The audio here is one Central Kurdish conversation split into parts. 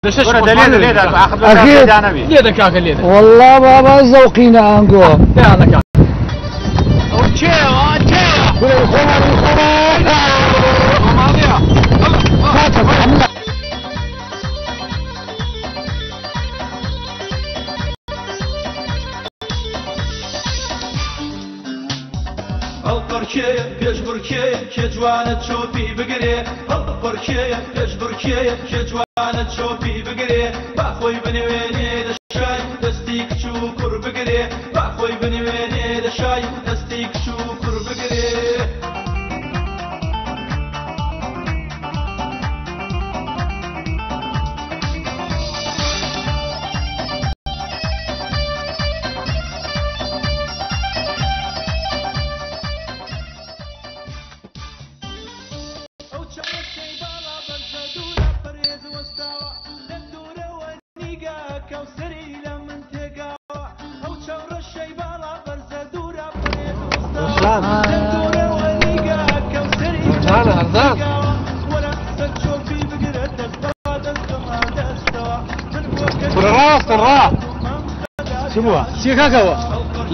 أكيد. لێدە کاکە لێدە. والله بابا زوقينا أنقو. يلا کاکە. هەڵپەڕکێیە پێشبڕکێیە کێ جوانە چۆپی بگرێ، هەڵپەڕکێیە پێشبڕکێیە کێ جوانە چۆپی بگرێ، با خۆی بنوێنێ لە شای دەستی کچ و کوڕ بگرێ، با خۆی بنوێنێ لە شای دەستی کچ و کوڕ بگرێ. ئەو چاوەشەی باڵا بەرزە دوورە پەرێز وەستاوە، لە دوورەوە نیگاکە و سەری لە من تێگاوە. ئەو چاوڕەشەی باڵا بەرزە دوورە پەرێز وەستاوە، لە دوورەوە نیگاکە و سەری لە من تێگاوە. وەرە سەر چۆپی بگرە دەست بە دەستەما دەستەوە، من بۆ کورە ڕاستن ڕا. چی بووە؟ چیە کاکەوە؟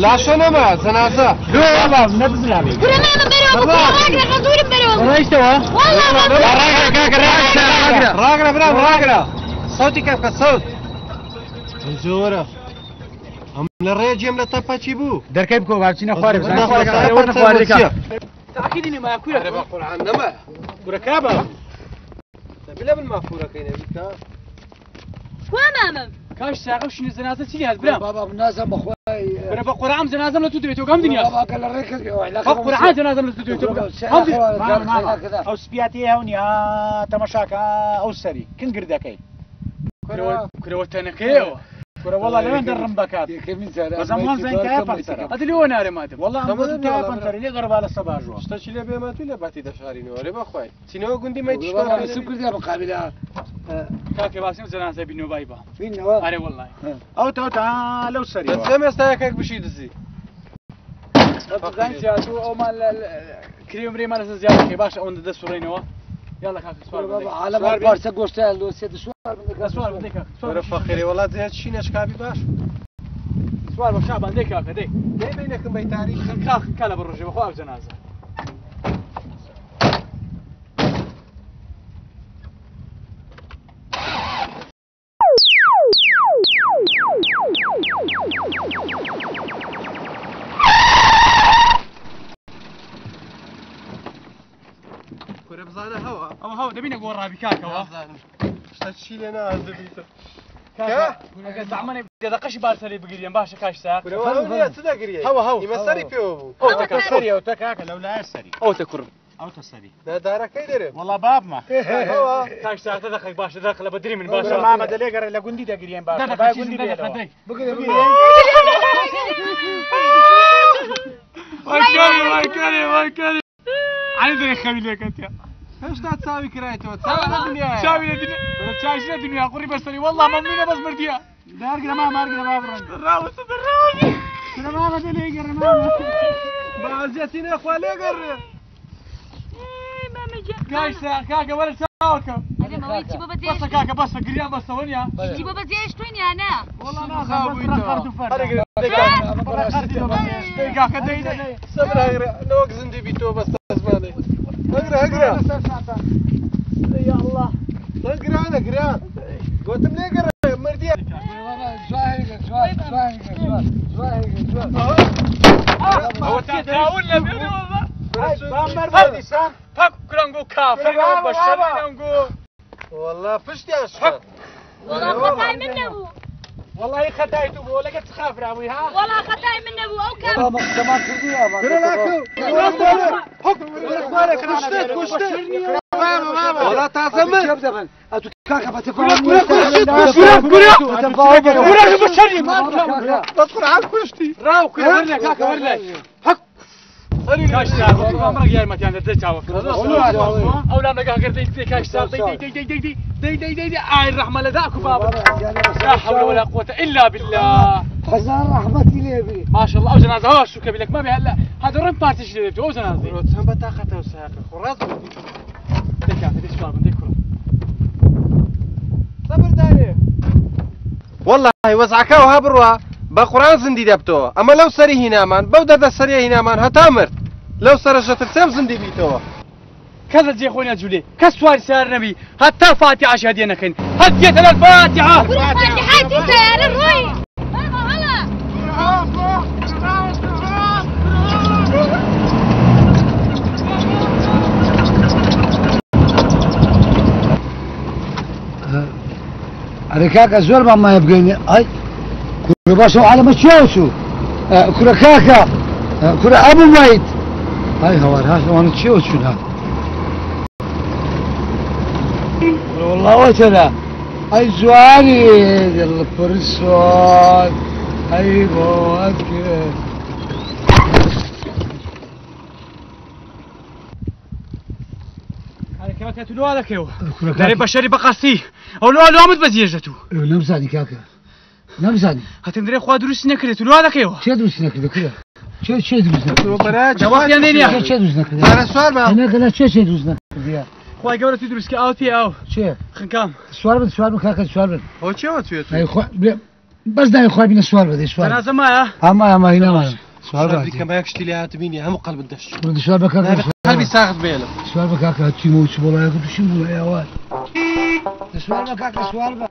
لاشە نەما جەنازە. لۆ بابا نەبزراوی. کورە مامە بەرەوە بکە، ڕاگرە غەزورم بەرەوە. ڕۆیشتەوە؟ والله ڕاگرە کاکە ڕاگرە ڕاگرە ڕاگرە برام ڕاگرە. سەوتی کەفکە سەوت. زۆرە. ئەم لە ڕێجێم لە تەپەچی بوو. دەرکەی بکۆ بابچینە خوارێ بزانین خوارێ چییە؟ تاکیدی نەما کورە. ئەرێ بە قورعان نەما. کورە کابە. دەبی لە من مافورەکەی نەبی کا. کوا مامم؟ کاش ساقە شینە جەنازە چی لێهات برام؟ بابا منازم بخواي. کورە بە قورعان جەنازەم لە تو دەوێتەوە گەم دنیا. بابا قال الركض بە قورعان جەنازەم لە تو دەوێتەوە هەم دنیا. ئەو سپیاتی هەونی تەمەشاکە ئەو سەری کنگر دەکەی. کورەوە تەنەکەیەوە. کورە وەڵا لەوێن دەڕم بەکات. بەزەمان زین تایە پەنتەرە. ئەدی لێوە نارێ مادەم. وەڵا ئەم بۆ تایە پەنتەرە لێ گەڕبا لە سەباژوە. شتەکی لێ بێماتوی لە باتی دەشارینەوە رێ بەخوای. چینەوە گوندی مەیتیشمان بابا سب كردي مقابلة. کاکە باسیم جەنازە بینەوە بای با. فين نوا؟ ئەرێ وەڵڵای. ئەو تا تا لەو سەریەوە. دەچێم ئێستا یەکێک بشی دزی. بزانین زیاتر ئەومان کرێ و مرێمان لەسەر زیاد دەکەی باشە ئەوەندە دەست سوڕێنەوە. يلا کاکە سوار بابا بە عالم بارسا گوشت لو سيد سوار سوار بە دەی کاکە وەرە فەقیرێ وەڵا زیاد شینە شکابی باش. سوار بە شعبان دەی کاکە دەی. دەی بینەکەم بەیتاری. کاک کالە بە ڕۆژێ بەخوا ئەو جەنازە. کورە بزانە هەوا. ئەوە هەو دەبینە گۆڕابی کاکەوە. نازانم. شتەکی لێ نازدەبیتە. کاکە ئەگەر زەحمەت نەبێ دەقەشی بارسەری بگریم باشە کاش ساق. کورە هەو نییە چ دەگریەی؟ هەوە هەو. ئیمە سەری پێوە بوو. ئەو تەکە سەری ئەو تە کاکە لەو لایە سەری. ئەو تە کوڕم. ئەو تە سەری. نادارەکەی دەرێ. وەڵا بابمە. هەوا. کاش ساق دەقێک باشە دەق لە بەدری من باشە. باشە مامە دەلێ گەڕێ لە گوندی دەگرین باشە. دەقە با چیزم گوندی دەقە بێتەوە. دەی. وای وای کاری وای کاری. عەلی دەرێ خەوی لێکەتیە. هێشتا چاوی کرایتەوە. چاوی لە دنیایە. چاوی لە دنیا چاوی لە دنیا قوڕی بەسەری وەڵڵا مەمنونە بەس مردیە. دارگرە مامە ئارگرە با بڕۆن. ڕاوەستە دەڕاوی. کورە مامە دەلێ گەڕێ مامە. بازیەتی نەخوا لێگەڕێ. مامە گیان. کاش ساق کاکە وەرە چاوەکەم. ئەرێ مەوەی چی بۆ بەسە بەجێهێشتوین؟ کاکە بەسە گریان بەسە وەنیە. چی بۆ بەجێهێشتوین یا نا؟ وەڵا نازانم بەس ڕەقەرد و فەرد. دەی کاکە دەی دەی. سەبر هەگرە نەوەک زندی بیتەوە بەستە زمانێ. هەگرە هەگرە. یا الله. هەگرە نەگرە. گوتم لێگەڕێ مردیە. بابا زواهر زواهر زواهر زواهر زواهر ئەوە چیە تاون لە بێنێ وەڵڵا. بام بەر دیسان. پاک کرانگۆ کافر بەشەر کرانگۆ. والله پشتیان شکا. وەڵا خەتای من نەبوو. وەڵی خەتای تو بوو لەگەر چ خافراوی ها؟ وەڵا خەتای من نەبوو ئەو کام بابا زمان كردي يا کورە لاکەو. کورە کوشتت کوشتت. وەڵا تازە من. اتو كاكا بتفاهم. كرة، كرة، كرة، کورە بەشەری بە قورعان کوشتی. ڕاو کورە وەرلە کاکە وەرلە. کاش ساق ئەمڕە یارمەتیان دەدەی چاوەکە. ئەو لام لەگا گردەی دەی کاش ساق دەی دەی دەی دەی دەی دەی دەی دەی دەی ئای ڕەحمە لە داک و بابا. لا حول ولا قوة إلا بالله. خزان رحمتي ليبي. ما شاء الله أو جنازة هو شو كبيرك ما بها هذا رم بارتيش اللي أو جنازة. کورە چەند بەتاقەتەوە ساقە. خۆ ڕاست بووی. دەی کاکە دەی سوار بن دەی کوڕم. سەبر دانێ. وەڵڵاهی وەزعەکە وەها بڕوا بە قورئان زیندی دەبتەوە. ئەمە لەو سەری هینامان، بەو دەردە سەریە هینامان هەتا مرد. لەو سەرەش دەترسێم زیندی بیتەوە. کەس لە جێ خۆی نەجولێ، کەس سواری سەیارە نەبی هەتا فاتیحەش هەدیە نەکەین. هەدیەتە لە فاتیحە. کورە فاتیحە چی سەیارە ڕۆی. بابا هەڵە. ئەرێ کاکە زۆر بە مایە بگەینێ. ئای کورە باشە ئەو عالەمە چیاوە چوو؟ کورە کاکە، کورە ئەبوو مایت. ئای هەوار ها ئەوانە چیەوە چوون ها؟ کورە وەڵڵا وەتەنە. ئەی جوانی دڵ پرسۆن، ئەی بۆ ئەکرد. ئەرێ کاکە تو لوا دەکەیەوە؟ دەرێ بەشەری بەقەستی ئەو لوا لوامت بەجێژە تو. نەمزانی کاکە، نەمزانی. هەتم درێ خوا دروستی نەکردێت تو لوا دەکەیەوە؟ چێ دروستی نەکردێت کورە؟ چێ چێ دروست نەکردێت؟ جوابیان لێ نییە. چێ چێ دروست نەکردێت؟ جارە سوار بە. نەکە چێ چێ دروست نەکردیە؟ خوای گەورە تو دروست کە ئاو پێ ئاو. چێ؟ خنکام. سوار بن، سوار بن کاکە، سوار بن. ئەو چێوە چوێ تو؟ ئەی خوا، بێ، بەس دای خوا بینە سوار بە، دەی سوار. جەنازە مایە؟ ها مایە، مایە، نامایە. سوار بە. کە بە یەک شتی لێ هاتبینی هەموو قەلبت دەشت. کورە سوار بە کاکە، سوار بە. قەلبی ساخت بێنم. سوار بە کاکە، چیمە و چ بۆڵایەک و تووشیم بوو، ئەی ئەوە. سوار بە کاکە، سوار بە.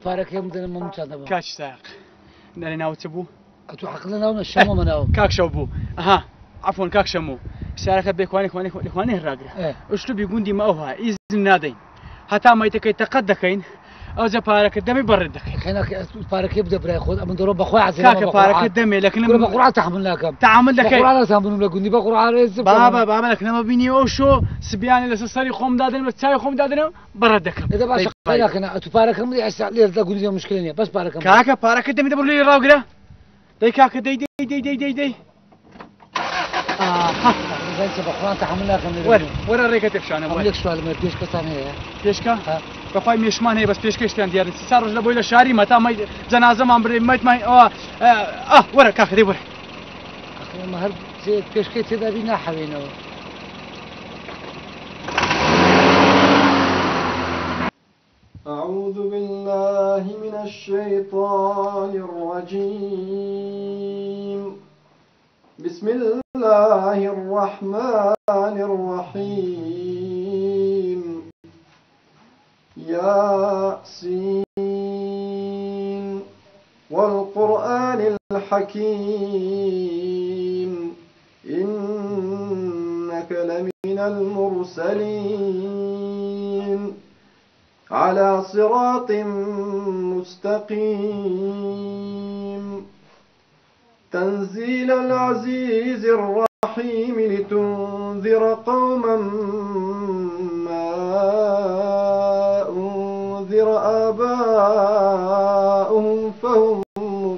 پارەکەی بدەنە مەم چاندە بم. کاک سایەق، نەرێ ناوت چ بوو؟ ئەتوو حەقت لە ناو نە، شەمۆ مە ناوم. کاک شەو بوو. ئەها، عەفوەن کاک شەمۆ. سیارەکە بێکوانێ خوانێ خوانێ ڕاگرە. ئوسلوبی گوندی مە ئەوها، ئیزن نادەین. هەتا مەیتەکەی تەقەت دەکەین، ئەوجا پارەکە دەمێ بەڕێت دەکەین. خێناکە پارەکەی بدە برای خۆت، ئەمن دەڕۆم بەخۆی عەزیزم، کاکە بە پارەکە قورئان. دەمێ، لەکنم کورە بە قورئان تەحمل ناکەم. تەحمل بە دەکەی. قورئان ناتەحملم لە گوندی، بە قورئان ڕێز بکەم. بابا، بابا، لەکنەمە بینی ئەو شۆ سبیانێ لەسەر سەری خۆم دادەنم، لە چاوی خۆم دادەنم، بەڕێت دەکەم. ئێدە باشە، دەی بای. خێناکە نا، ئەتوو پارەکەم بدەی، ئێستا لێرە لە گوندی مشکلە نییە، بەس پارەکەم بدە. کاکە پارەکە دەمێ، دەبڕۆ لێی ڕاوگرە. دەی کاکە، دەی، دەی، دەی، دەی، دەی، دەی. ئاها. زانیت بە قورئان تەحمل ناکەم لێرە. وەرە، وەرە ڕێگە تێکشانە، وەرە. ئەم یەک سوالم هەیە، پێشکەتان هەیە؟ پێشکە؟ ها. بەخوای مێشمان هەیە، بەس پێشکەشتیان دیارن. 3 ڕۆژ لە بۆی لە شاری مەتا مەی جەنازەمان برێ، مەیتمان، ئەوە، ئا، وەرە کاکە، دەی وەرە. ئەخ، ئێمە هەر پێشکەی تێدا بی ناحەوێنەوە. أعوذ بالله من الشيطان الرجيم. بسم الله الرحمن الرحيم. ياسين والقرآن الحكيم إنك لمن المرسلين على صراط مستقيم تنزيل العزيز الرحيم لتنذر قوما ما أنذر آباؤهم فهم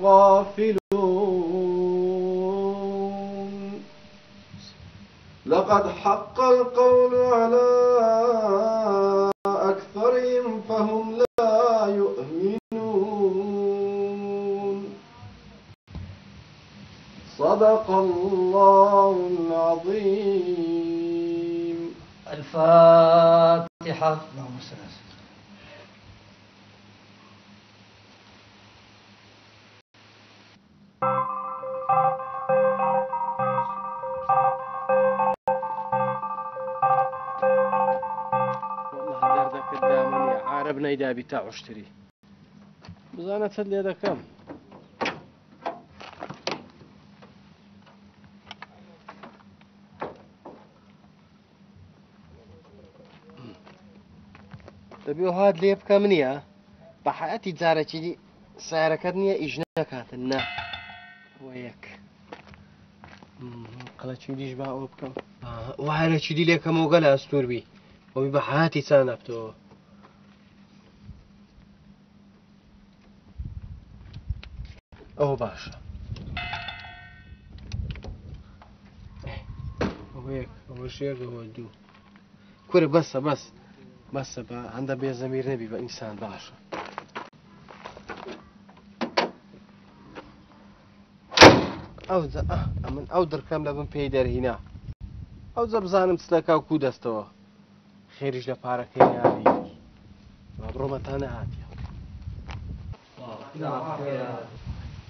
غافلون. لقد حق القول على أكثرهم فهم لا يؤمنون. صدق الله العظيم. الفاتحة. اللهم صل على سيدنا. والله دەردەکەت دامنیە، عارەب نەیدابی تا عوشتری. بزانە چەند لێ دەکەم. دەبێ هات لێ بکەم نییە؟ بە حەیاتی جارێکی دی سیارەکەت نییە ئیش نەکاتن، نا. ئەوە یەک. قەڵەکی دیش با ئەوە بکەم. وایەکی دی لێکەمەوە گەلە ئەستوور بی. ئەوی بە حەیاتی چا نەبتەوە. ئەوە باشە. ئەوە یەک، ئەوەش یەک، ئەوە دوو. کورە بەسە بەس بەسە بە هەندە بێزەمیر نەبی بە ئینسان باشە. ئەوجا ئەمن ئەو دڕکەم لە بن پێی دەرهینا. ئەوجا بزانم چلەکا و کوو دەستەوە. خێریش لە پارەکەی نابی. با بڕۆمە تا نەهاتیە.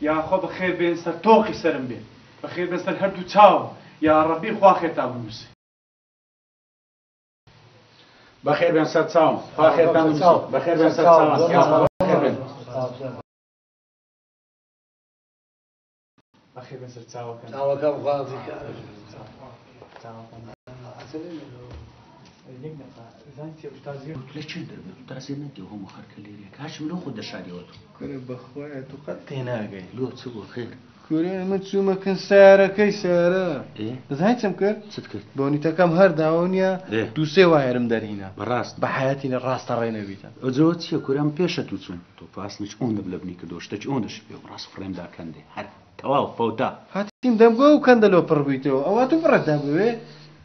یاخوا بەخێر بێن سەر تۆقی سەرم بێ بەخێر بێن سەر هەردوو چاوم یاڕەبی خوا خێرتان بنووسێ. بەخێر بێن سەر چاوم خوا خێرتان بنووسێ بەخێر بێن سەر چاوم یاخوا بەخێر بێن. بەخێر بێن سەر چاوەکەم. چاوەکەم خوا لە چێ دەربێت تاسێ نەدی هەموو خەرکە لێرەیە کاشم لۆ خۆت دەشاریەوە تۆ. کورە بەخوایە تو قەت تێناگەی. لۆ چ بووە خێر؟ کورە من چوومە کن سەیارەکەی سەیارە. ئێ؟ دەزانی چم کرد؟ چت کرد؟ بۆنیتەکەم هەر داوە نییە ئێ؟ دوو سێ وایەرم دەرهینا. بەڕاست؟ بە حەیاتی لە ڕاستە ڕێ نەبیتە. ئەوجەوە چییە کورە ئەم پێشە تو چووم تۆ فاسنیچ ئۆندە بلەبنی کردەوە شتەکی ئۆندەشی پێ بوو ڕاست فڕێم دا کەندێ هەر تەواو فەوتا. هاتیم دەمگۆ ئەو کەندە لۆ پڕ بوویتەوە ئەوە تو پڕت دا بوێ؟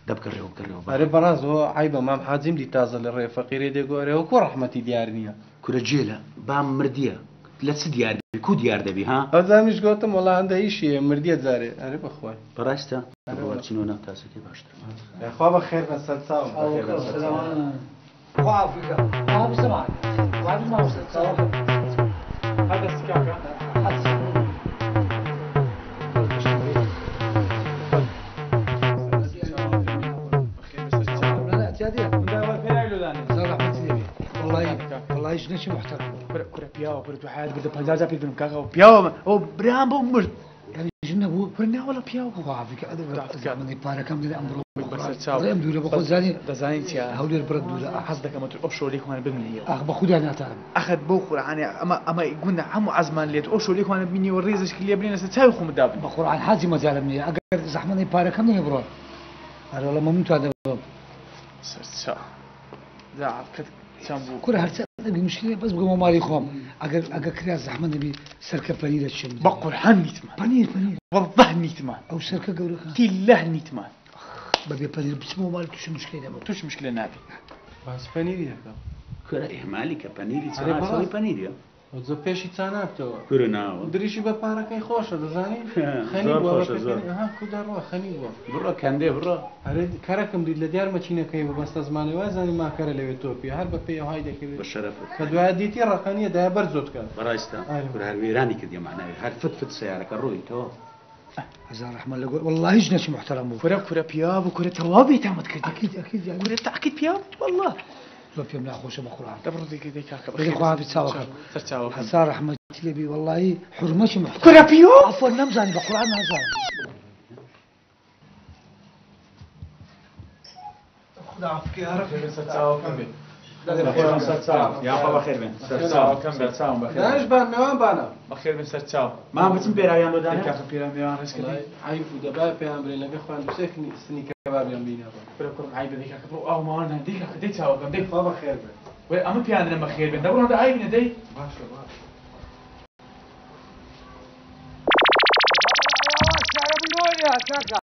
دە بگەڕێوە بگەڕێوە با. ئەرێ بەڕاست هۆ عەیبە مام حاجیم دی تازە لە ڕێ فەقیرێ دێگۆ ئەرێ هۆ کوو ڕەحمەتی دیار نییە. کورە جێلە بام مردیە لە چ دیار دەبی کوو دیار دەبی ها؟ ئەوجا منیش گۆتم وەڵا هەندە ئیشی هەیە مردیە جارێ ئەرێ بەخوای. بەڕاستە؟ ئەرێ بڕۆ وەڵا. چینۆ ناو تاسەکەی باشترە. یاخوا بەخێر بن سەرچاوم بەخێر بن سەرچاوم. خوا عافیکە. خوا بسمعك. خوا بسمعك. هەر دەستی کاکە. والله ژنێکی محتەرم. کورە کورە پیاوە کورە تو حیات بردە 50 جار پێ دەرم کاکە ئەو پیاوە ئەو برام بۆ مرد. یعنی ژن نەبوو؟ کورە نا وەڵا پیاوە بوو. خوا عافیکە منی پارەکەم دەدە ئەم بڕۆ بەسەر چاو. ڕێم دوورە بە خۆ زانی دەزانین چیە؟ هەولێر بڕت دوورە. حەز دەکەم ئەتو ئەو شۆلێکمان بمینیەوە. ئاخ بە خودا ناتانم. ئەخەت بەو قورعانێ ئەمە ئەمە گوندە هەموو عەزمان لێت ئەو شۆلێکمان ببینیەوە ڕێزش لێ بنێنە سەر چاوی خۆمت دابنێ. بە قورعان حاجی مەجالم نییە ئەگەر زەحمەتی پارەکەم دەنێ بڕۆ. ئەرێ وەڵا مەمنونتان دەبم. سەر چاو. جا عەفکەت چەند بوو؟ کورە هەرچەند نەبی مشکلە بەس بگەمەوە ماڵی خۆم ئەگەر ئەگەر کرا زەحمەت نەبی سەرکە پەنیرە چێم. بە قورعان نیتمان. پەنیر پەنیر. وەڵڵاه نیتمان. ئەو سەرکە گەورەکە. تیلاه نیتمان. بەبێ پەنیر بچمەوە ماڵ تووشی مشکلەی نەبم. تووش مشکلە نابی. باس پەنیری دەکەم. کورە ئیهمالی کە پەنیری ئەرێ چا بەڕاست. چۆی پەنیریە؟ ئەوجا پێشی چا نابتەوە. کورە ناوە. دریشی بە پارەکەی خۆشە دەزانی؟ خەنی زۆر بووە بە خۆشە زۆر. پێکەنی. ئەها کو دەڕوا خەنی بووە. بڕۆ کەندێ بڕۆ. ئەرێ کەرەکم دیت لە دیار مەچینەکەی بوو بەستە زمانێ وای زانی ماکەرە لەوێ تۆپی هەر بە پێی ئەوهای دەکرد. بە شەرەفت. کە دوایە دیتی ڕەقەنیە دایە بەر زۆتکە. بەڕاستە؟ ئەرێ. کورە هەر وێرانی کردیە معناوی هەر فت فت سەیارەکە ڕۆی تۆ. هەزار ڕەحمە لە گۆر واللهیش نەچی محتەرەم بوو. کورە کورە پیاو بوو کورە تەواو بێتامت کردی. ئەکید ئەکید یعنی. کورە تاکید پیاو والله. زۆر پێم ناخۆشە بە قورعان. دەبڕۆ دەی دەی کاکە بەخێر خوا حافظ چاوەکەم. سەر چاوەکەم. هەزار ڕەحمەتی لێ بی واللهی حورمەتی محتەرەم. کورە پیاو؟ عەفوەن نەمزانی بە قورعان نازانم. خدا عافکە یا رب. سەر چاوەکەم بێ. سەر چاو. یاخوا بەخێر بێن. سەر چاوەکەم بێ. چاوم بەخێر. دانیش بان میوان بانە. بەخێر بێن سەر چاو. مام بچم پێراویان بۆ دانێ؟ کاکە پێرا میوان ڕێز کردی. عەیب بوو دەبایە پێیان بڵێن لەگەڵ خۆیان دوو سێ سنی کەبابیان بینەوە. کورە کوڕم عەیبە دەی کاکە بڕۆ ئاو ماوان دان دەی کاکە دەی چاوەکەم دەی. خوا بەخێر بێ. وەرە ئەمە پێیان دەنێم بەخێر بێن دەبڕۆ دە عەیب نیە دەی. باشە باشە. کاکە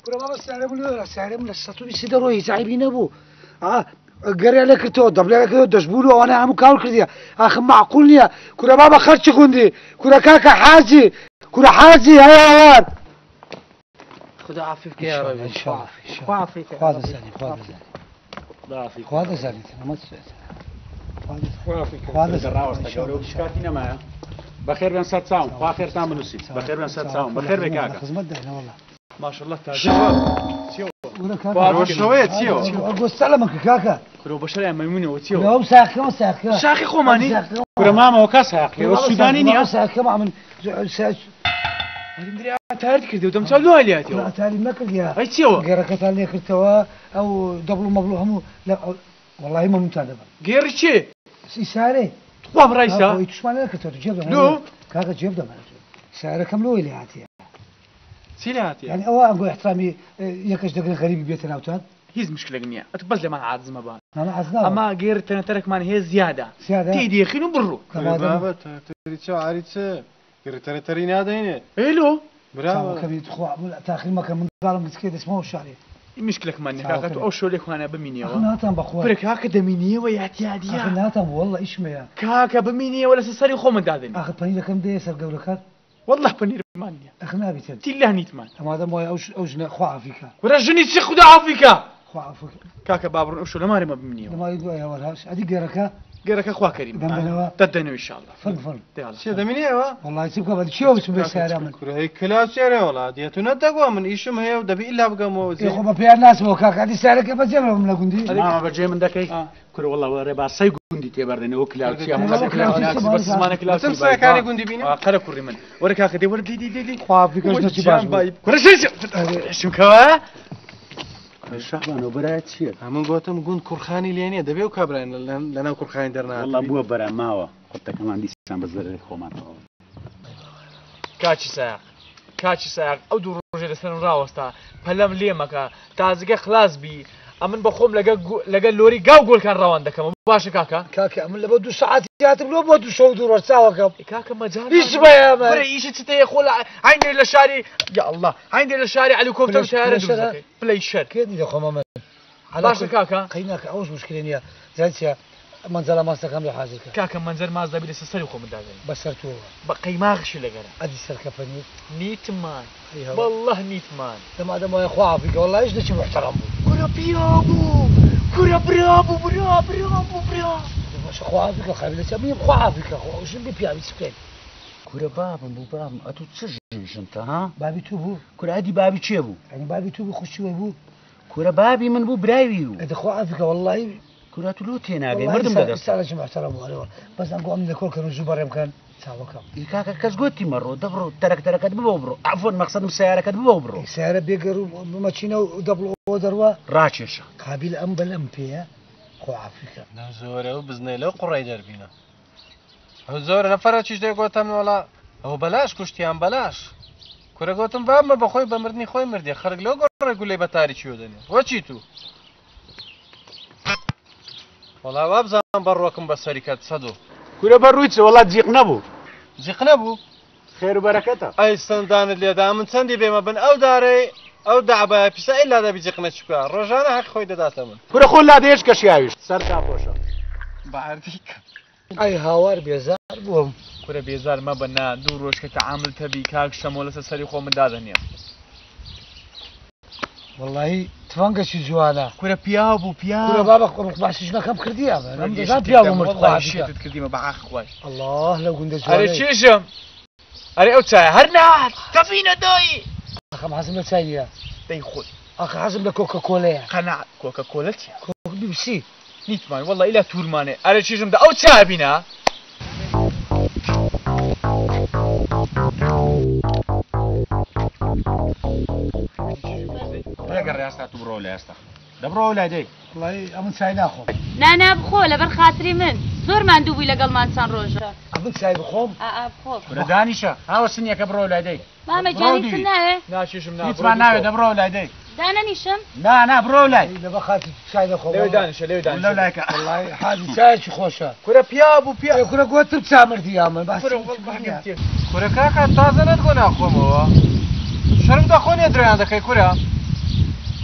کورە بابە سیارەم لۆرە سیارەم لە 120 دەڕۆی هیچ عەیبی نەبوو. گەریان لێ کردەوە دەبلیان لێ کردەوە دەشبوون و ئەوانە هەموو کاول کردیە. ئاخ معقول نییە. کورە بابە خەرچی گوندی کورە کاکە حاجی کورە حاجی هەیە هەوار. خدا عافیت کە یا رب. إن شاء الله. خوا عافیت کە. خوا دەزانی خوا دەزانی خوا دەزانی ئەمە خوا دەزانی. ڕاوەستە گەورە و شکاتی نەمایە. بەخێر بێن سەر چاوم. خوا خێرتان بنووسی. بەخێر بێن سەر چاوم. بەخێر بێ کاکە. خزمەت داینە والله. ماشاءالله تاجر. ڕۆشەوەیە چیەوە؟ گۆستە لە مەکە کاکە. کورە بەشەریان مەیمونەوە چیەوە؟ ئەو ساخەوە ساخەوە. شاخی خۆمانی؟ کورە مامەوە کەس هاقیەوە سوودانی نییە؟ ساخەوە من دریا تارد کردی و دەمچاو لۆ هەلیاتەوە. تاری نەکردیە. ئەی چیەوە؟ گەڕەکەتان لێ کردەوە ئەو دەبڵ و مەبڵ هەموو وەڵاهی مەمنونتان دەبم. گێڕی چێ؟ سیسارێ. خوا بڕایسا؟ ئەوەی توشمان نەکردەوە جێب دەمە. لۆ؟ کاکە جێب دەمە. سیارەکەم لۆی لێ هاتیە. چی لێ هاتیە؟ یعنی ئەوە ئەنگۆ احترامی یەکەش دەگرن غەریبی بێتە ناوتان؟ هیچ مشکلێک نییە. ئەتو بەس لەمان عاجزمە بان. ئەمە عاجز نابم. ئەمە گێڕ تەنەتەرەکمان هەیە زیادە. زیادە؟ تێی دێخین و بڕۆ. بابە تەری چاو عاری چ؟ گەڕی تەری نادەینێ. ئێلۆ برا چاوەکەمی تخوا تاخیر مەکە منداڵم گچکێ دەچمەوە شارێ. مشکلەکمان نییە کاکە، تۆ ئەو شۆلێکوانە بمینیەوە. ئەخ ناتان بەخوا. کورە کاکە دەمینیەوە یا تیادیە؟ ئەخ ناتان واللە ئیشمەیە. کاکە بمینیەوە لەسەر سەری خۆمن دادەنی. ئاخر پەنیرەکەم دێ سەر گەورەکەت. والله پەنیرمان نییە. ئەخ نابیتن. تیلا نیتمان. ئەمادەم وایە ئەو ژنە خوا عافیکە. کورە ژنی چی خودا عافیکە؟ خوا عافیکە. کاکە با بڕۆن ئەو شۆ لەمارێمە بمینیەوە. لەماری دوای هەوار هاش. ئەدی گەرەکە؟ گەرەکە خوا کەریم. دەمدەنەوە؟ دەدەنەوە ئینشاءاللە. فەرم فەرم. چێ دەمینیەوە؟ وەڵای چی بکەم ئەدی چیەوە بچم بێ سەیارە من؟ کورە هەی کلاس چێرێ وەڵا دیە تو نەتەگوە من ئیشم هەیە و دەبی ئیلا بگەمەوە ئێ خۆ بە پێیان ناسمەوە کاکە ئەدی سەیارەکە بەجێ بڵێم لە گوندی؟ مامە بەجێ من دەکەی؟ کورە وەڵا وەرێ با سەی گوندی تێبەردەنەوە کلاوچیە بەس زمانە کلاوچی بچم سەیەکانی گوندی بینم؟ قەرە کوڕی من وەرە کاکە دێ وەرە دی دی دی دی خوا عافیکەش نەچی باش بوو. کورە شش شمکەوە؟ شەعبانەوە بەرایەت چییە؟ ئەمن گوتم گوند کوڕخانی لێ نییە دەبێ و کابرای لەناو کوڕخانی دەرنات. وەڵا بووە بەرا ماوە قوتەکەمان دیسان بە زەرەری خۆمان تەواو. کاچی سایەق کاچی سایەق ئەو دوو ڕۆژێ لەسەرم ڕاوەستا پەلەم لێ مەکە تازگە خلاص بی ئەمن بە خۆم لەگە لۆری گاو گۆلکان ڕەوان دەکەمەوە باشە کاکە؟ کاکە ئەمن لەبە دوو سەعاتی هاتم لۆ بۆ دوو شەو دوو ڕۆژ چاوەکەم. کاکە مەجال ئیش بەیە ئەمە. کورە ئیشی چتە هەیە خۆ لە عەینێ لە شاری یا ئەڵڵا عەینێ لە شاری عەلیکۆپتەر و تەیارە دروست دەکەی پلەی شەر. کێ دیدە خۆم ئەمن. باشە کاکە؟ قەیناکە ئەوەش مشکلە نییە زانی چییە مەنجەڵە ماستەکەم لۆ حازر کە. کاکە مەنجەر ماست دەبی لەسەر سەری خۆمت دادەنێم. بەسەر تۆوە. بە قەیماغشی لەگەرە. ئەدی سەرکەفەنی؟ نیتمان. والله نیتمان. دەما دەما وایە خوا عافیکە والله هیچ نەچی محتەرەم بوو. کورە پیا بوو کورە برا بوو برا برا بوو برا. باشە خوا عافیکە قابلە چە بیم خوا عافیکە خۆ ئەوشم بی پیاوی چ بکەین. کورە بابم بوو بابم ئەتوو چ ژن ژنتە ها؟ بابی تو بوو. کورە ئەدی بابی کێ بوو؟ یعنی بابی تو بوو خوشی وەی بوو. کورە بابی من بوو براوی بوو. ئەدی خوا عافیکە واللهی. کورە تو لۆ تێناگەی مردم بەدەست. ساڵێکی محتەرەم بوو ئەرێ بەس ئەنگۆ ئەم لە کۆڵ کەن و زوو بەڕێ بکەن چاوەکەم. ئی کاکە کەس گوتی مەڕۆ دەبڕۆ تەرەکتەرەکەت ببە و بڕۆ عەفوەن مەقسەدم سەیارەکەت ببە و بڕۆ. سەیارە بێگەر و مەچینە و دەبڵ دەڕوا. ڕاکێشە. قابیل ئەم بەلەم پێیە خۆ عافیکە. لەو زۆرە و بزنەی لەو قوڕەی دەربینە. ئەو زۆرە نەفەرە چیش دێ گۆتەم وەڵا ئەو بەلاش کوشتیان بەلاش. کورە گۆتم بابمە بەخۆی بە مردنی خۆی مردێ خەڵک لەو گۆڕێ گولەی بە تاریکیەوە دەنێ. وەچی تو؟ وەڵا وابزانم بەڕۆکم بەسەری کەت سەدۆ. کورە بەڕووی چ وەڵا جیق نەبوو. جیق نەبوو؟ خێر و بەرەکەتە. ئەی سندانت لێدا من چەندی بێمە بن ئەو دارەی ئەو دەعبایە پیسە ئیلا دەبی جیق نەچی بکا ڕۆژانە حەقی خۆی دەداتە من. کورە خۆ لادەیەش کەشیاویش سەر داپۆشە. بە عەربی کەم. ئەی هاوار بێزار بووم. کورە بێزار مەبە نا دوو ڕۆژ کە تەعامل تەبی کاک شەمۆ لەسەر سەری خۆ من دادەنێم. وەڵڵاهی تفەنگەکی جوانە. کورە پیاو بوو پیاو. کورە بابە باسی ژنەکەم کردی ئەمە. ئەم دەزان پیاو بوو مرد خوا شێتت کردیمە بە عاق خوای. ئەڵڵا لەو گوندە جوانەی. ئەرێ چێژم. ئەرێ ئەو چایە هەر نەهات تەفینە دایی. ئاخە حەزم لە چای نییە. دەی خۆی. ئاخە حەزم لە کۆکە کۆلەیە. قەناعەت کۆکە کۆلە چییە؟ کۆکە بیبسی. نیتمان والله ئیلا تورمانێ. ئەرێ چێژم دە ئەو چایە بینە. لەگەڕێ ئێستا تو بڕۆ لە ئێستا دەبڕۆ لای دەی. وەڵای ئەمن چای ناخۆم. نا نا بخۆ لەبەر خاتری من زۆر ماندوو بووی لەگەڵمان چەند ڕۆژە. ئەمن چای بخۆم؟ ئا بخۆ. کورە دانیشە هاوە سنیەکە بڕۆ لای دەی. مامە گیان هیچت ناوێ؟ ناچێژم نا. هیچمان ناوێ دەبڕۆ لای دەی. دانەنیشم؟ نا نا بڕۆ لای. لەبەر خاتری چای دەخۆم. لەوێ دانیشە لەوێ دانیشە. لەو لایکە. وەڵای حاجی چایەکی خۆشە. کورە پیا بوو پیا. کورە گۆتم چا مردی یا من. کورە وەڵڵا کورە کاکە تازە نەتگۆ ناخۆمەوە. شەرم دەخۆ نییە درۆیان دەکەی کورە.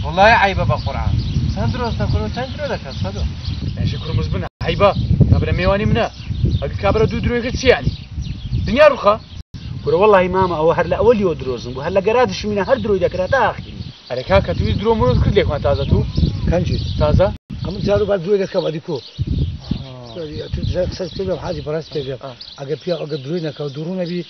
وەڵای عەیبە بە قورعان. چەند درۆست دەکورە و چەند درۆ دەکەن سەدۆ. ئێشە کوڕمز بنە عەیبە کابرا مێوانی منە ئەگە کابرا دوو درۆی کرد چی یعنی دنیا ڕوخە. کورە وەڵڵاهی مامە ئەوە هەر لە ئەوەلیەوە درۆزن بوو هەر لە گەرادشمینە هەر درۆی دەکرا تا ئاخیری. ئەرێ کاکە تو ویست درۆ مرۆت کرد لێکمان تازە تو؟ کەنجی؟ تازە؟ ئەمن جارو بار درۆی دەکەم ئەدی کۆ؟ قسەت پێ بێم حاجی بەڕاست پێ بێم ئەگەر پیاو ئەگەر درۆی نەکا و دووڕوو نەبی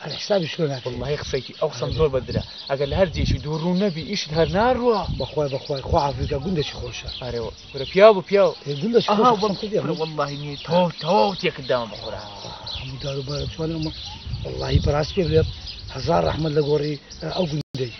هەر حسابی شلۆ ناکرێ. وەڵڵاهی قسەیەکی ئەو قسەم زۆر بەدرە ئەگەر لە هەر جێیەکی دووڕوو نەبی ئیشت هەر ناڕوا. بەخوای بەخوای خوا عافیکا گوندێکی خۆشە. ئەرێ کورە پیاو بوو پیاو. گوندێکی خۆشە قسەم کردی ئەمن. وەڵڵاهی نییە تەواو تەواو تێکت داوم بە قورئان. هەموو دار و بارە جوانە وەڵڵاهی بەڕاست پێ بڵێم هەزار ڕەحمەت لە گۆڕی ئەو گوندەی.